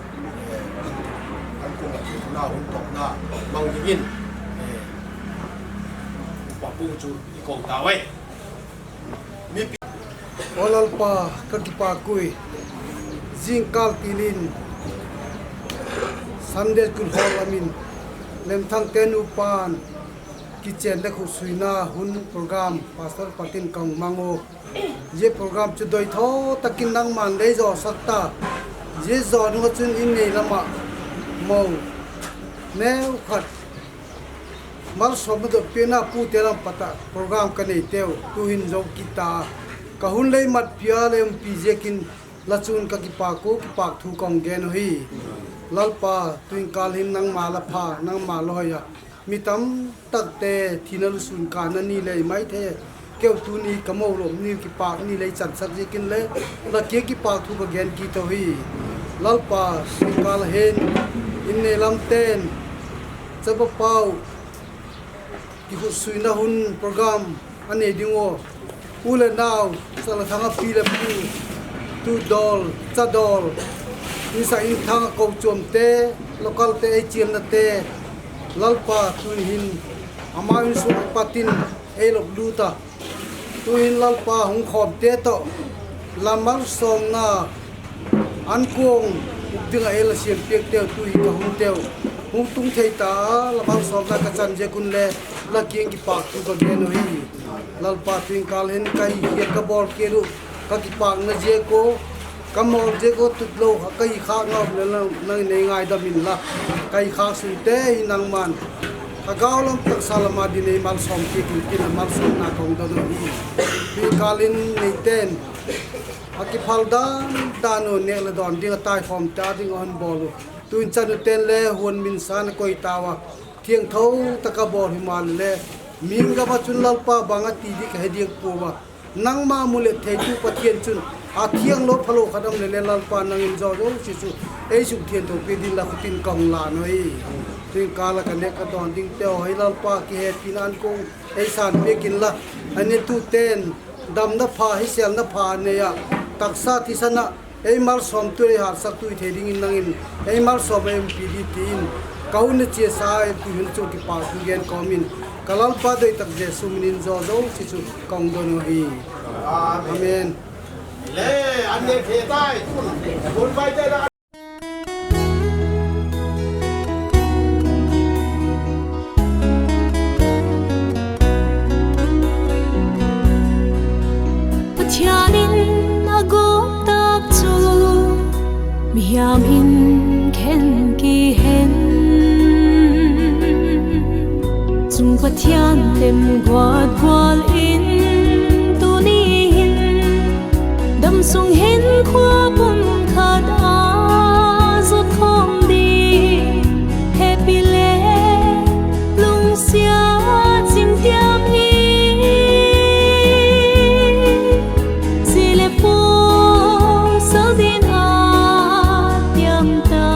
eh, an kong na, hun topna, mang dingin, eh, upa pu chu i kong ta wai. Mipi. O Lalpa, ka kipakoi. Jingkal tilin, Sunday School Hall a min Lemthang te nupan kichen le khutsuina hun program Pastor patin kahung mang u. Hiche program chu doitho takin nangman lei jo sak ta. Hiche jo nunga chun in nei lama mo neu khat malsomna dotpi na pute lam pata program kanei teu tuhin jo kita. Kahung lei matpia le umpi jekin la chun kakipak u, kipak thu kahung gen u hi. Lalpa, tuin kal hin nangma la pha, nangma la hoiya mi tamtakte thina lusun kana ni lei maithei. Keu tuni kamo lom ni kipak ni lei chansak jekin le la kia kipak thu kagen kit u hi. Lalpa, tuin kal hin in nei lam ten chapa pau kikhutsuina hun program anei ding u. U le nao, sala thanga pi le pu, tu dol, cha dol, insa inthang a ko chuam te, local te, ei chialna te, Lalpa tuhin ama insung patin ei lop lu ta. Tuhin Lalpa hung khom te to, la malsomna an kong uk dinga ei la siam piak teu tuhi kahung teu. Hung tung thei ta, la malsomna kachan jekun le la kiang kipak thu kagen u hi. Lalpa tuin kal hin kahi hiat kabol kit u, kakipakna jeko, kamol jeko tutlo, kahi kha ngau le nang, nang nei ngaidam in la. Kahi kha sung te hi nangman. Ka gau lam taksa lama din ei malsom kit in kin la malsomna kahung don u hi. Tuin kal in nei ten. Akiphal dan dan u nek le don ding a tai khom ta ding a hon bol u. Tuin chanu ten le huan min san a koi tauva. Thiangtho taka bol hi mal le. Min gama chun Lalpa bang ati dik he diak pouva. Nangma mu le thei tu Pathian chun. A thiang lo phalo khat am le le Lalpa nangin jo jo si su. Ei suk thiangtho pi din la khutin kahung la noi. Tuin kal a kanek kadon ding teu hi Lalpa kihepina an kong. Ei san piak in la. Ani tu ten. Damna pha, hiselna pha neiya, taksa thisan a, ei malsom tu ei hatsak tu thei dingin nangin, ei malsom ei umpi di tin, ka hun na chia sa ei tu hin chu kipak thu gen komin, ka Lalpa deitak Jesu minin jo jo si chu kahung don u hi. Amen. Amen. Le, an ne the tai, kun, kun pai te la. Pathian in a gop tak chu mihem in khen kihen. Chung Pathian tem guat gual in tuni hin damsung hin khua pum khat a zot khom ding hepi le lungsia chim tiam hi. Zi le pu sal din a tiam ta.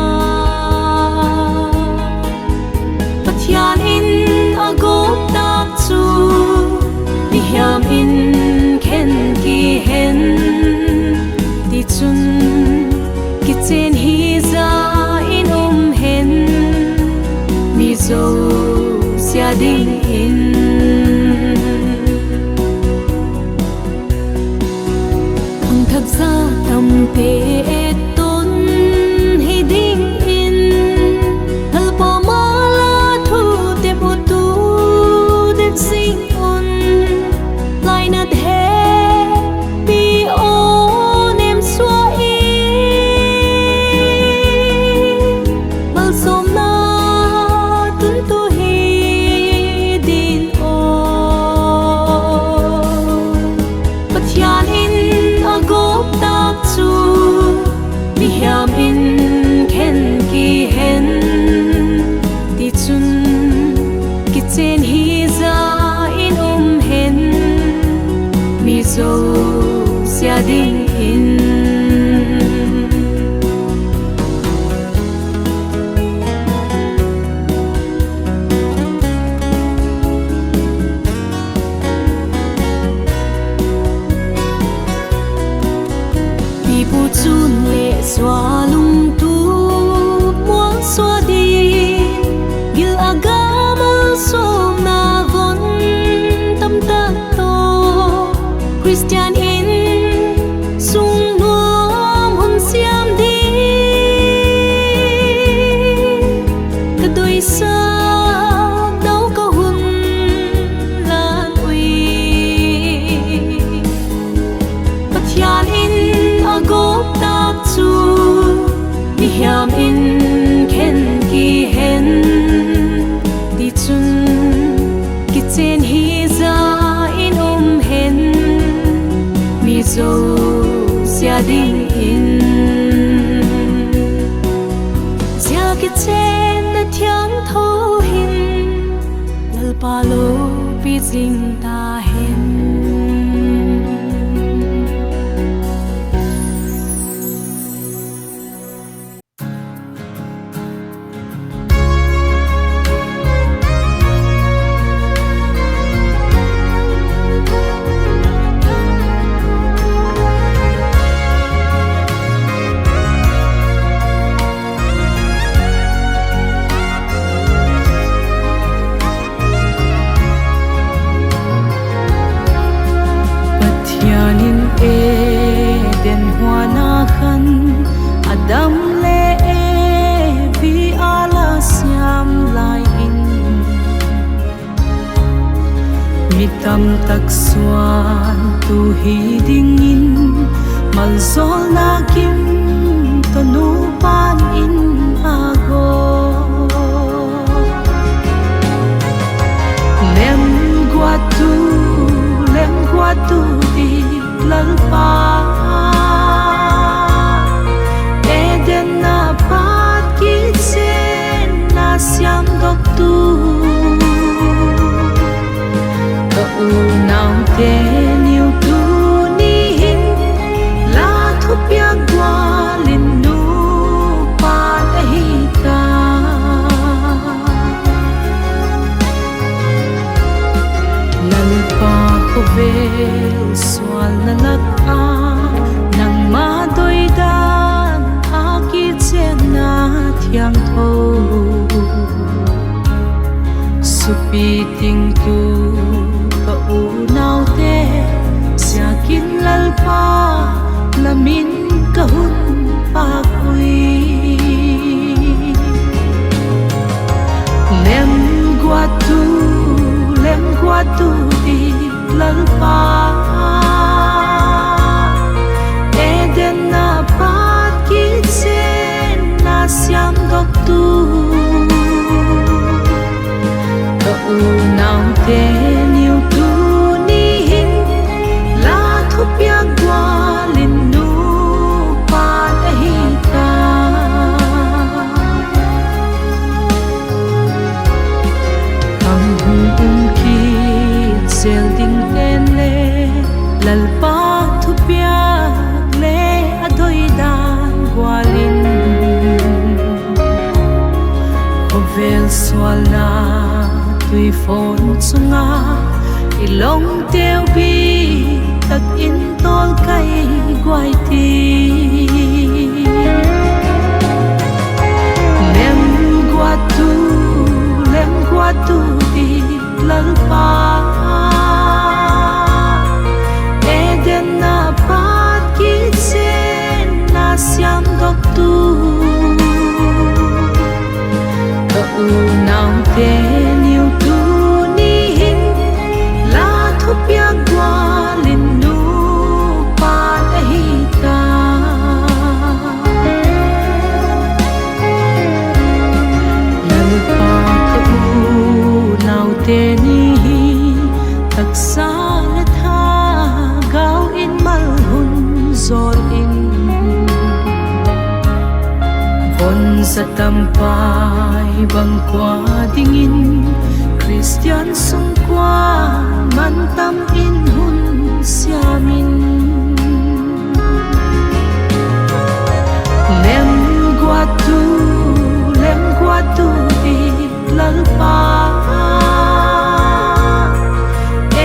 Pathian in a gop tak chu mihem in khen kihen. Tichun kichen hi ja in um hen mi josia dingin. Khangthak ja tamte etton hi dingin, Lalpa mala thu tep u tu det jing un, lainat hepi o nem sua in, malsomna tun tu hi din o. Pathian in a gop tak chu mihem in khen kihen. Tichun kichen hi ja in um hen mi josia dingin. Pipu chun le sua lungtup muang sua din, gil a gam a somna von tamtak to, Christian in sung nuam hun siam ding. Tia dingin, zia kichenna thiangtho hin Lalpa loupi jing tahen. Pathian in Eden huana khan Adam le Evi a la siam lai in, mi tamtak suantu hi dingin maljolna kim toh nupan in a go. Lemguattu, lemguattu ti Lalpa, Eden a pat kichenna siamdoktu, ka unaute niu tuni hin la thupiak gual in nupan ahi ta. Lalpa, khovel sualna lak a nangma doidan a kichenna thiangtho supi tingtu ka unaute ziakin Lalpa, na min ka hun pak ui. Lemguattu, lemguattu ti Lalpa, Eden a pat kichenna siamdoktu, ka unaute niu tuni hin la thupiak gual in nupan ahi ta. Hung um kit zel ding ten le Lalpa thupiak le adoidan gual in, khovel sualna tuifon chunga i longteu bit tak in tolkai guai ti. Lemguattu, lemguattu ti Lalpa, Eden a pat kichenna siamdoktu, ka unaute niu tuni hin la thupiak gual in nupan ahi ta. Lalpa, ka unaute ni hi taksa le thagau in mal hun jol in, von sa tampai bang kua dingin Christian sung kua mantam in hun siam in. Lemguattu, lemguattu ti Lalpa,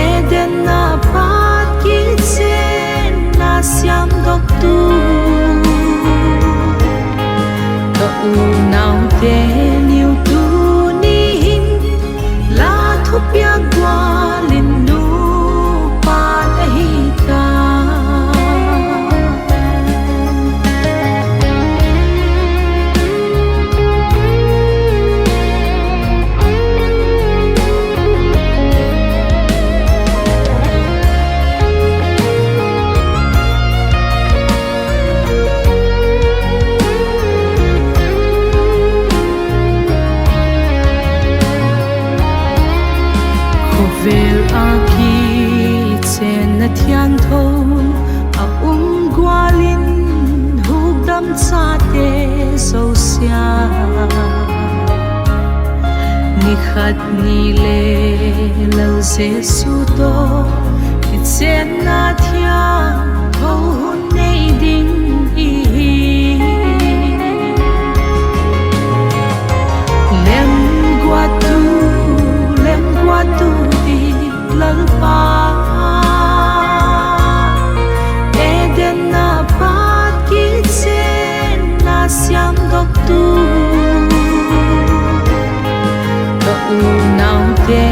Eden a pat kichenna siamdoktu, ka unaute niu tuni hin la thupiak gual in nupan ahi ta. chate jousea, nikhat nile Lal Jesu toh kichenna thiangtho nei ding ihi. Lemguattu, lemguattu ti Lalpa, Eden a pat kichenna siamdohtu, ka unaote